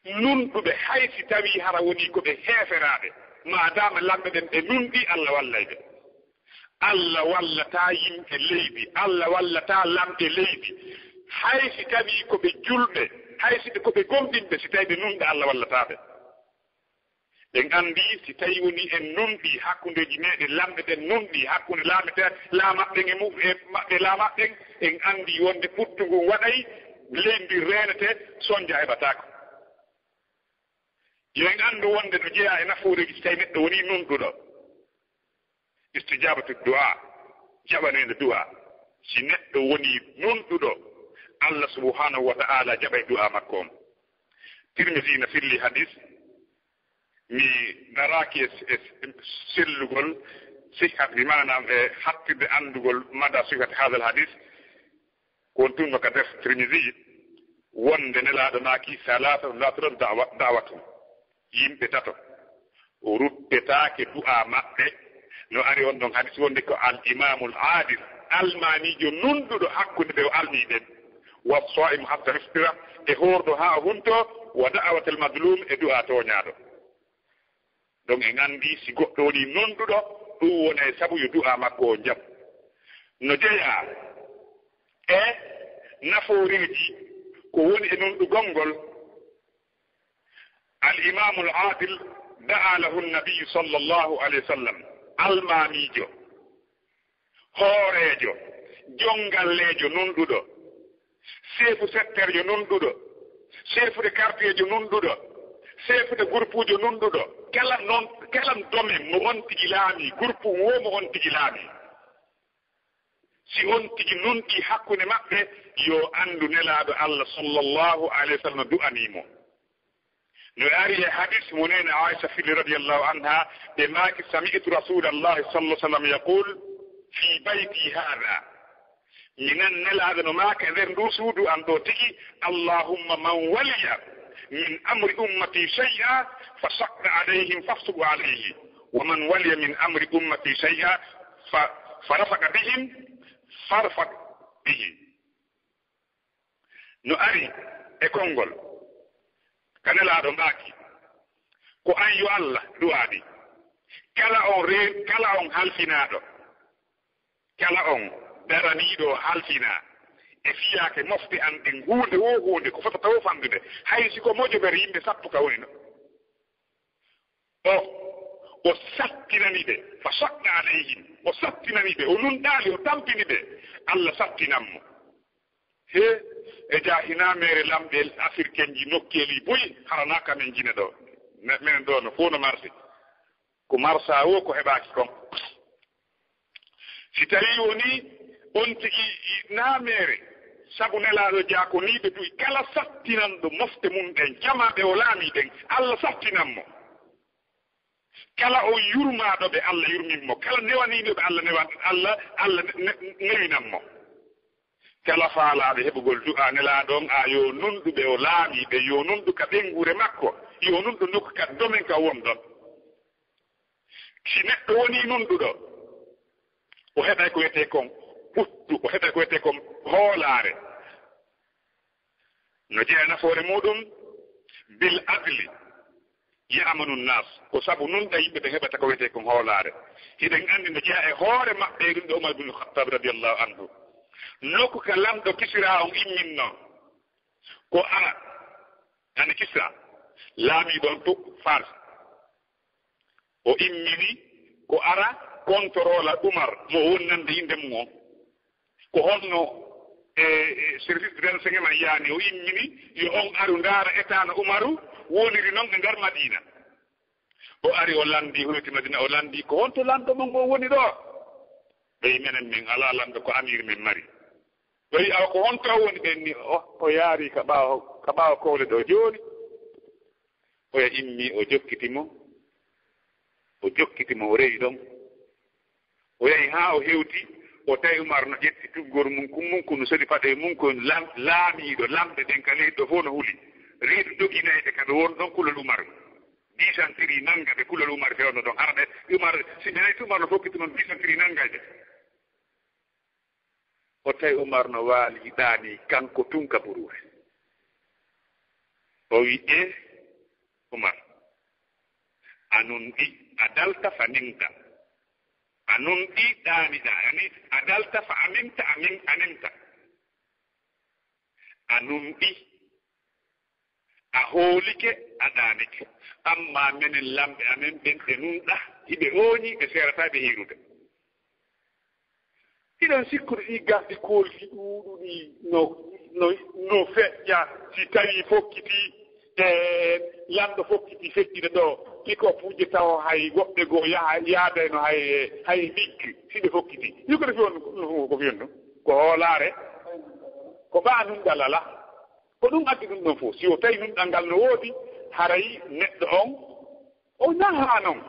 nunɗuɓe, hay si tawii hara wonii ko ɓe heeferaaɓe, maadaama lamɓe ɓen ɓe nunɗii, Allah wallay ɓe. Allah wallataa yimɓe leydi, Allah wallataa lamɓe leydi, hay si tawii ko ɓe julɓe, hay si ɓe ko ɓe gomɗinɓe, si tawii ɓe nunɗa, Allah wallataa ɓe. En anndi si tawii wonii en nunɗii, hakkundeeji meeɗen lamɓe ɓen nunɗii, hakkunde laamete-, laamaɓɓen e mu-, e maɓɓe laamaɓɓen, en anndi wonde ɓuttu ngun waɗay, leydi ndin reenete, sonja heɓataako. Yo en anndu wonde no jeyaa e nafooreeji si tawii neɗɗo wonii nunɗuɗo. Istijabatu du'a, jaɓaneede du'a. Si neɗɗo wonii nunɗuɗo, Allah subhanahu wa ta'ala jaɓay du'a makko on. Tirmidhi na filli hadis, mi daraaki e, e sellugol, sihhat, bi maana e hattirde anndugol mada sihhat hadal hadis, ko on tun no ka def Tirmidhi, wonde Nelaaɗo maaki, "Salaasa la turaddu da'wa-, da'watun." Yimɓe tato, o ruttetaake du'a maɓɓe. No ari on ɗon hadis wonde ko al imamul adil, almaamiijo nunɗuɗo hakkunde ɓe o almii ɓen. Wa saimu hatta yuftira, e hoordo haa o hunto, wa da'awatal mazlum, e du'a tooñaaɗo. Donc en anndi si goɗɗo woni nunɗuɗo, ɗum wonay sabu yo du'a makko o jaɓ. No jeyaa e nafooreeji ko woni e nunɗugol ngol, al imamul adil da'a lahu nabiyu sallallahu alayhi wa sallam, almaamiijo, hooreejo, jonngalleejo nunɗuɗo, seefu setterjo nunɗuɗo, seefu de quartierjo nunɗuɗo, seefu de gurpuujo nunɗuɗo, kala noon, kala domaine mo on tigi laami, gurpu wo mo on tigi laami. Si on tigi nunɗi hakkunde maɓɓe, yo anndu Nelaaɗo Allah sallallahu alayhi wa sallam du'anii mo. No ari e hadis mo neene Aisha fili radiyallahu anha, ɓe maaki, sami'tu Rasulallahi sallallahu alaihi wasallam yaqul fi bayti hadha. Mi nan Nelaaɗo no maaka e nder ndu suudu an ɗo tigi, Allahumma man waliya min amri ummati shay'a fa shaqqa alayhim fashquq alayhi, wa man waliya min amri ummati shay'a fa, fa rafaqa bihim farfaq bihi. No ari e konngol, ka Nelaaɗo maaki, ko an yo Allah du'aani, kala on reen-, kala on halfinaaɗo, kala on daraniiɗo halfinaa, e fiyaake mofte an ɗen, huunde wo huunde, ko fotata wo fanɗude, hay si ko mojober yimɓe sappo ka woni no. O, o sattinani ɓe, fa shaqqa alayhim, o sattinani ɓe, o nunɗaali, o tampini ɓe, Allah sattinan mo. He, e jaa hinaa meere lamɓe Afirkenji nokkeeli buy, hara naa ka men Jine ɗo. Me-, menen ɗo no fof no marsi. Ko marsa wo ko heɓaaki kon. Si tawii wonii on tigi naameere, sabu Nelaaɗo jaakoniiɓe du'i kala sattinanɗo mofte mum ɗen, jamaaɓe o laamii ɗen, Allah sattinan mo. Kala on yurmaaɗo ɓe, Allah yurmin mo. Kala newaniiɗo ɓe, Allah newan, Allah, Allah ne-, ne-, newinan mo. Kala faalaaɓe heɓugol du'a Nelaaɗo on, a yo nunɗu ɓe o laamii ɓe, yo nunɗu ka ɓeynguure makko, yo nunɗu nokku ka domaine ka won ɗon. Si neɗɗo wonii nunɗuɗo, o heɓay ko wiyetee kon ɓuttu, o heɓay ko wiyetee kon hoolaare. No jeyaa nafoore muuɗum, bil adli ya'manu nnas, ko sabu nunɗa yimɓe ɓen heɓata ko wiyetee kon hoolaare. Hiɗen anndi no jeyaa e hoore maɓɓe, ɗum ɗo Umar bin Khattab radiyallahu anhu. Nokku ka lamɗo Kisra on imminno, ko ara, yani Kisra, laamiiɗo on to Fars. O immini ko ara kontorola Umar mo wonnande innde mum on. Ko honno e, e service de renseignement yani o immini yo on aru ndaara état no Umaru woniri non e nder Madina. O ari o landi, hoyti Madina, o landi ko honto lanɗo mon o woni ɗo? Ɓe menen min alaa lanɗo, ko amir min mari. Ɓe wi awa ko honto o woni? Ɓen ni o, o yaari ka ɓaawo, ka ɓaawo kowle ɗo jooni. Oya immi, o jokkiti mo, o jokkiti mo, o rewi ɗon. O yahi haa o hewti, o tawi Umar no ƴetti tuggol mum, kun mum, kun no sodi paɗe mum, ko lam-, laamiiɗo, lamɓe ɓen ka leydi ɗo fof no huli. Reedu doginayɓe ka ɓe won ɗon kulol Umar. Diisantiri nanga ɓe kulol Umar fewndo ɗon. Hara ɓe Umar, si ɓe nayti Umar no fokkiti noon, diisantiri nangay ɓe. O tawi Umar no waali ɗaani kanko tun ka buruure. O wi, "E Umar, a nunɗi, adalta fa nimta. A nunɗi, ɗaaniɗa, yani, adalta fa aminta, amin, animta. A nunɗi, a hoolike, a ɗaanike. Amma menen lamɓe amen ɓen ɓe nunɗa, hiɓe ooñi, ɓe seerataa ɓe hiirude." Hiɗon sikkude ɗi gardi koolki ɗuuɗuɗi no, no, no feƴƴa si tawii fokkiti, e lanɗo fokkiti feƴƴude ɗo, pikopuuje taw hay woɓɓe goo yaha, yaadayno hay, hay migge si ɓe fokkiti. Yukkude fi on, ko fi on ɗum? Ko hoolaare, ko ɓaa nunɗal alaa. Ko ɗum addi ɗum ɗon fof. Si o tawi nunɗal ngal no woodi, haray neɗɗo on, o nahaa non.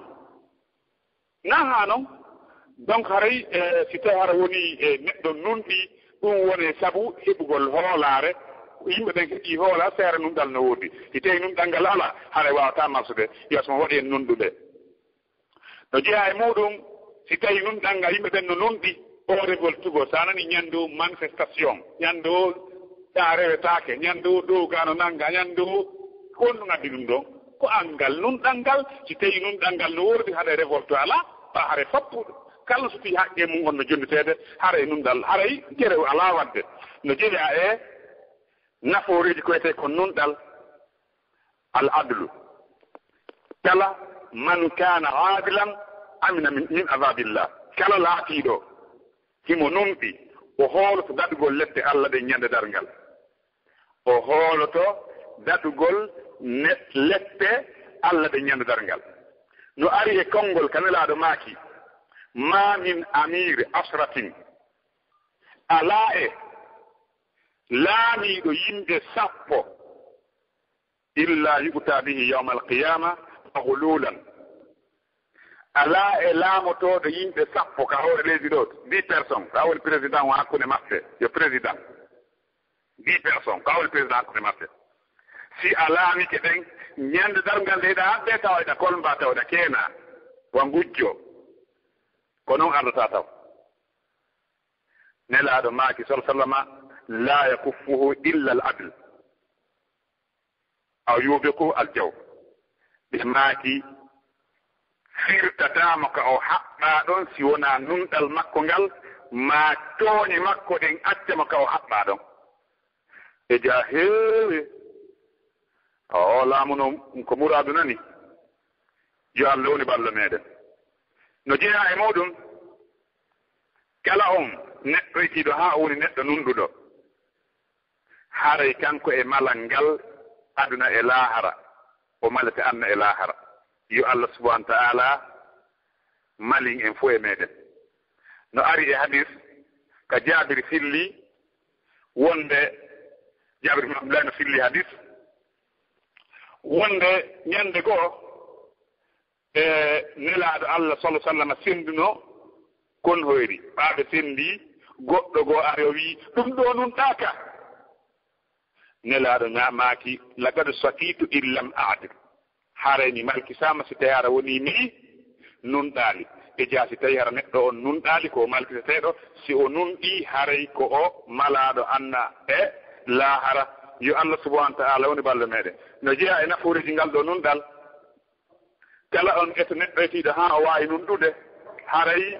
Nahaa non. Donc, haray, eh, si tawi hara woni, eh, neɗɗo nunɗi, ɗum woni sabu heɓugol hoolaare. Yimɓe ɓen heɓi hoola, seera nunɗal no woodi. Si tawi nunɗal ngal alaa, haray waawataa marsude. Yo asma waɗi en nunɗuɓe. No jeyaa e muuɗum, si tawi nunɗal ngal yimɓe ɓen no nunɗi, o révolte goo, so a nani ñannde o manifestation, ñannde o Ɗa rewetaake, ñande o dow gano nanga, ñande o, ko honɗum addi ɗum ɗon? Ko angal, nunɗal ngal. Si tawi nunɗal ngal no wordi, haɗa révolte ala, ɓa haɗa fappuɗo. Kala so tawi haqqe mum on no jonniteede, haray nunɗal, haray jere o ala wadde. No jeyaa e nafooreeji ko wiyetee ko nunɗal, al adlu. Kala man kana adilan amina min, min azabillah. Kala laatiiɗo himo nunɗi, o hooloto daɗugol lette Allah ɗen ñande darngal. O hooloto daɗugol ne-, lette Allah ɗen ñande darngal. No ari e konngol ka Nelaaɗo maaki, ma min amiri asratin, alaa e laamiiɗo yimɓe sappo, illa yu'ta bihi yawmal qiyama maghlulan. Alaa e laamotooɗo yimɓe sappo ka hoore leydi ɗo, dix personnes, ka woni président o hakkunde maɓɓe, yo président. Dix personnes, ka woni président hakkunde maɓɓe. Si a laamike ɓen, ñande darngal nde hiɗa habbe tawa hiɗa kolmba, tawa hiɗa keena, wa ngujjo. Ko non ardata taw. Nelaaɗo maaki, sal sallama, la yakuffuhu illa al adl. Aw yubiqu al jaw. Ɓe maaki, firtataamo ka o haɓɓaa ɗon si wonaa nunɗal makko ngal, maa tooñe makko ɗen acca mo ka o haɓɓaa ɗon. E jaa heewe, o laamu no ko muraadu nani. Yo Allah woni ballo meɗen. No jeyaa e muɗum, kala on neɗɗo etiiɗo haa o woni neɗɗo nunɗuɗo, haray kanko e malal ngal aduna e laahara, o malete aduna e laahara. Yo Allah subhanahu wa ta'ala malin en fof e meɗen. No ari e hadis ka Jaabir filli wonde, Jaabir bin Abdullah no filli hadis wonde ñande goo, e Nelaaɗo Allah sallallahu alaihi wasallam senduno kon hoyri. Ɓaaɓe sendi, goɗɗo goo ari o wi, "Ɗum ɗo nunɗaaka." Nelaaɗo ma-, maaki, "Laqad shaqitu in lam a'dil." Haray mi malkisaama si tawi hara woni mi nunɗaali. E jaa si tawi hara neɗɗo on nunɗaali, ko o malkiseteeɗo. Si o nunɗi, haray ko o malaaɗo anna e laahara. Yo Allah subhanahu wa ta'ala woni ballo meɗen. No jeyaa e nafooreeji ngal ɗo nunɗal. Kala on eto neɗɗo etiiɗo haa o waawi nunɗude, haray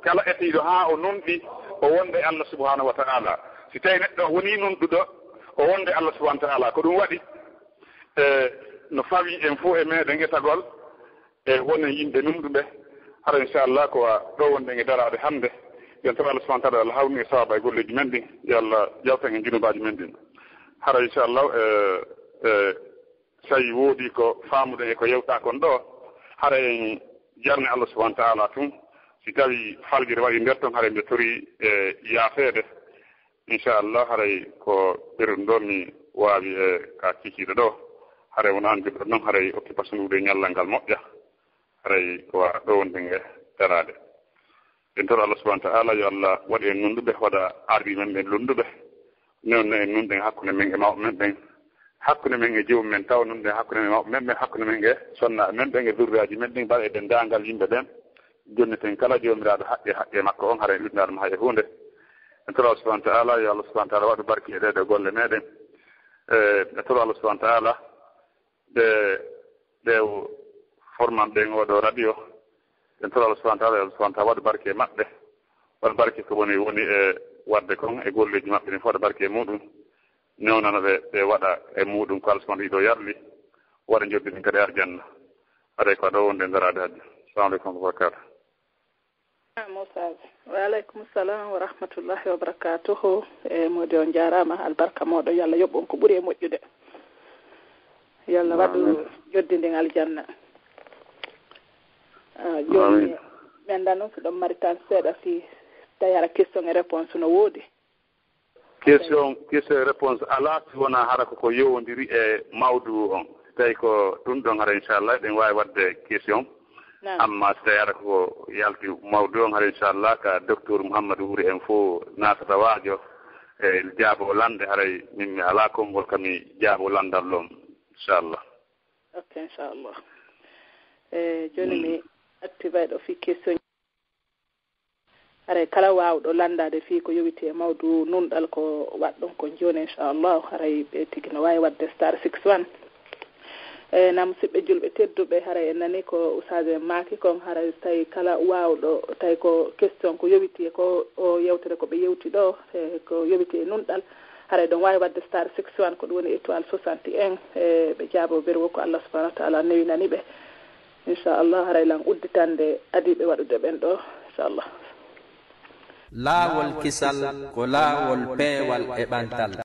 kala etiiɗo haa o nunɗi, o wonde Allah subhanahu wa ta'ala. Si tawi neɗɗo woni nunɗuɗo, o wonde Allah subhanahu wa ta'ala. Ko ɗum waɗi, e, no fawi en fof e meɗen etagol, e wonen yimɓe nunɗuɓe. Hara inchallah ko a ɗo wonɗen e daraade hannde. Yen tawa Allah subhanahu wa ta'ala Allah hawnu e sawaba e golleeji men ɗin. Yo Allah yawtan en junubaaji men ɗin. Hara inchallah, e, e, Tawi woodi ko faamuɗen e ko yewtaa kon ɗo, hara en jarni Allah subhanahu wa ta'ala tun. Si tawi faljere waɗi nder ton, hara en ɓe tori e yaafeede. Inchallah, haray ko ɓerɗum ɗo mi waawi e ka kikiiɗo ɗo. Haray won an joɗɗo ɗon, haray occupation ɗuuɗe ñallal ngal moƴƴa. Haray ko wa ɗo wonde nge daraade. En toro Allah subhanahu wa ta'ala, yo Allah waɗ en nunɗuɓe, waɗa ardiiɓe men ɓen lunduɓe. Newna en nunɗen hakkunde men e mawɓe men ɓen, hakkunde men e joomum men, tawa nunɗen hakkunde men e mawɓe men ɓen, hakkunde men e sonnaaɓe men ɓen, e zurriyaaji men ɗin, mbaɗa e denndaangal yimɓe ɓen. Jonniten kala Joomiraaɗo haqqe, haqqe makko on, hara en ɗuɗɗinaade mo hay e huunde. En toro Allah subhanahu wa ta'ala, yo Allah subhanahu wa ta'ala waɗu barke e ɗee ɗoo golle meɗen. E, en toro Allah subhanahu wa ta'ala, ɓe, ɓe o forman ɓen oo ɗoo radio, en toro Allah subhanahu wa ta'ala, Allah subhanahu wa ta'ala waɗa barke e maɓɓe, waɗa barke ko woni, woni e waɗde kon, e golleeji maɓɓe ɗin fof, waɗa barke e muɗum, newnana ɓe, ɓe waɗa e muɗum ko Allah subhanahu wa ta'ala yarli, waɗa njoɓdi ɗin kadi e aljanna. Haray ko ɗo wonde daraade hannde. Assalamu aleykum wa rahmatullahi wa barakatuh. Moussa. Wa aleykum salam wa rahmatullahi wa barakatuhu. E moodi on jaaraama, albarka mooɗon, yo Allah yoɓ on ko ɓuri e moƴƴude. Yo Allah waɗu joddi ndin aljanna. Ah, jooni, mi anndaa noon si ɗon mari tan seeɗa, si tawi hara question e réponse no woodi. Question, question e réponse alaa, si wonaa hara ko, ko yowondiri e mawduu on. Si tawi ko ɗum ɗon, hara inchallah eɗen waawi waɗde question. Naam. Amma si tawi hara ko yalti mawduu on, hara inchallah ka docteur Mouhamadou Wuri en fof naatata waajo, e jaabo lande, haray min mi alaa konngol ka mi jaabo landal ɗon, inchallah. Ok, inchallah. E jooni mi activay ɗo fii question. Haray kala waawɗo lanndaade fii ko yowiti e mawdu nunɗal ko waɗ ɗum ko jooni, inchallahu. Haray ɓe tigi no waawi waɗde star six one. E na musidɓe julɓe tedduɓe, haray en nani ko usaaji en maaki kon, haray so tawi kala waawɗo, tawi ko question ko yowiti e ko o yewtere ko ɓe yewti ɗo, e ko yowiti e nunɗal, haray ɗon waawi waɗde star six one, ko ɗum woni étoile soixante et un, e ɓe jaabo berwo ko Allah subhanahu wa taala newinani ɓe. Inchallah, haray lan udditande adiiɓe waɗude ɓen ɗo, inchallah. Laawol kisal ko laawol peewal e ɓantal.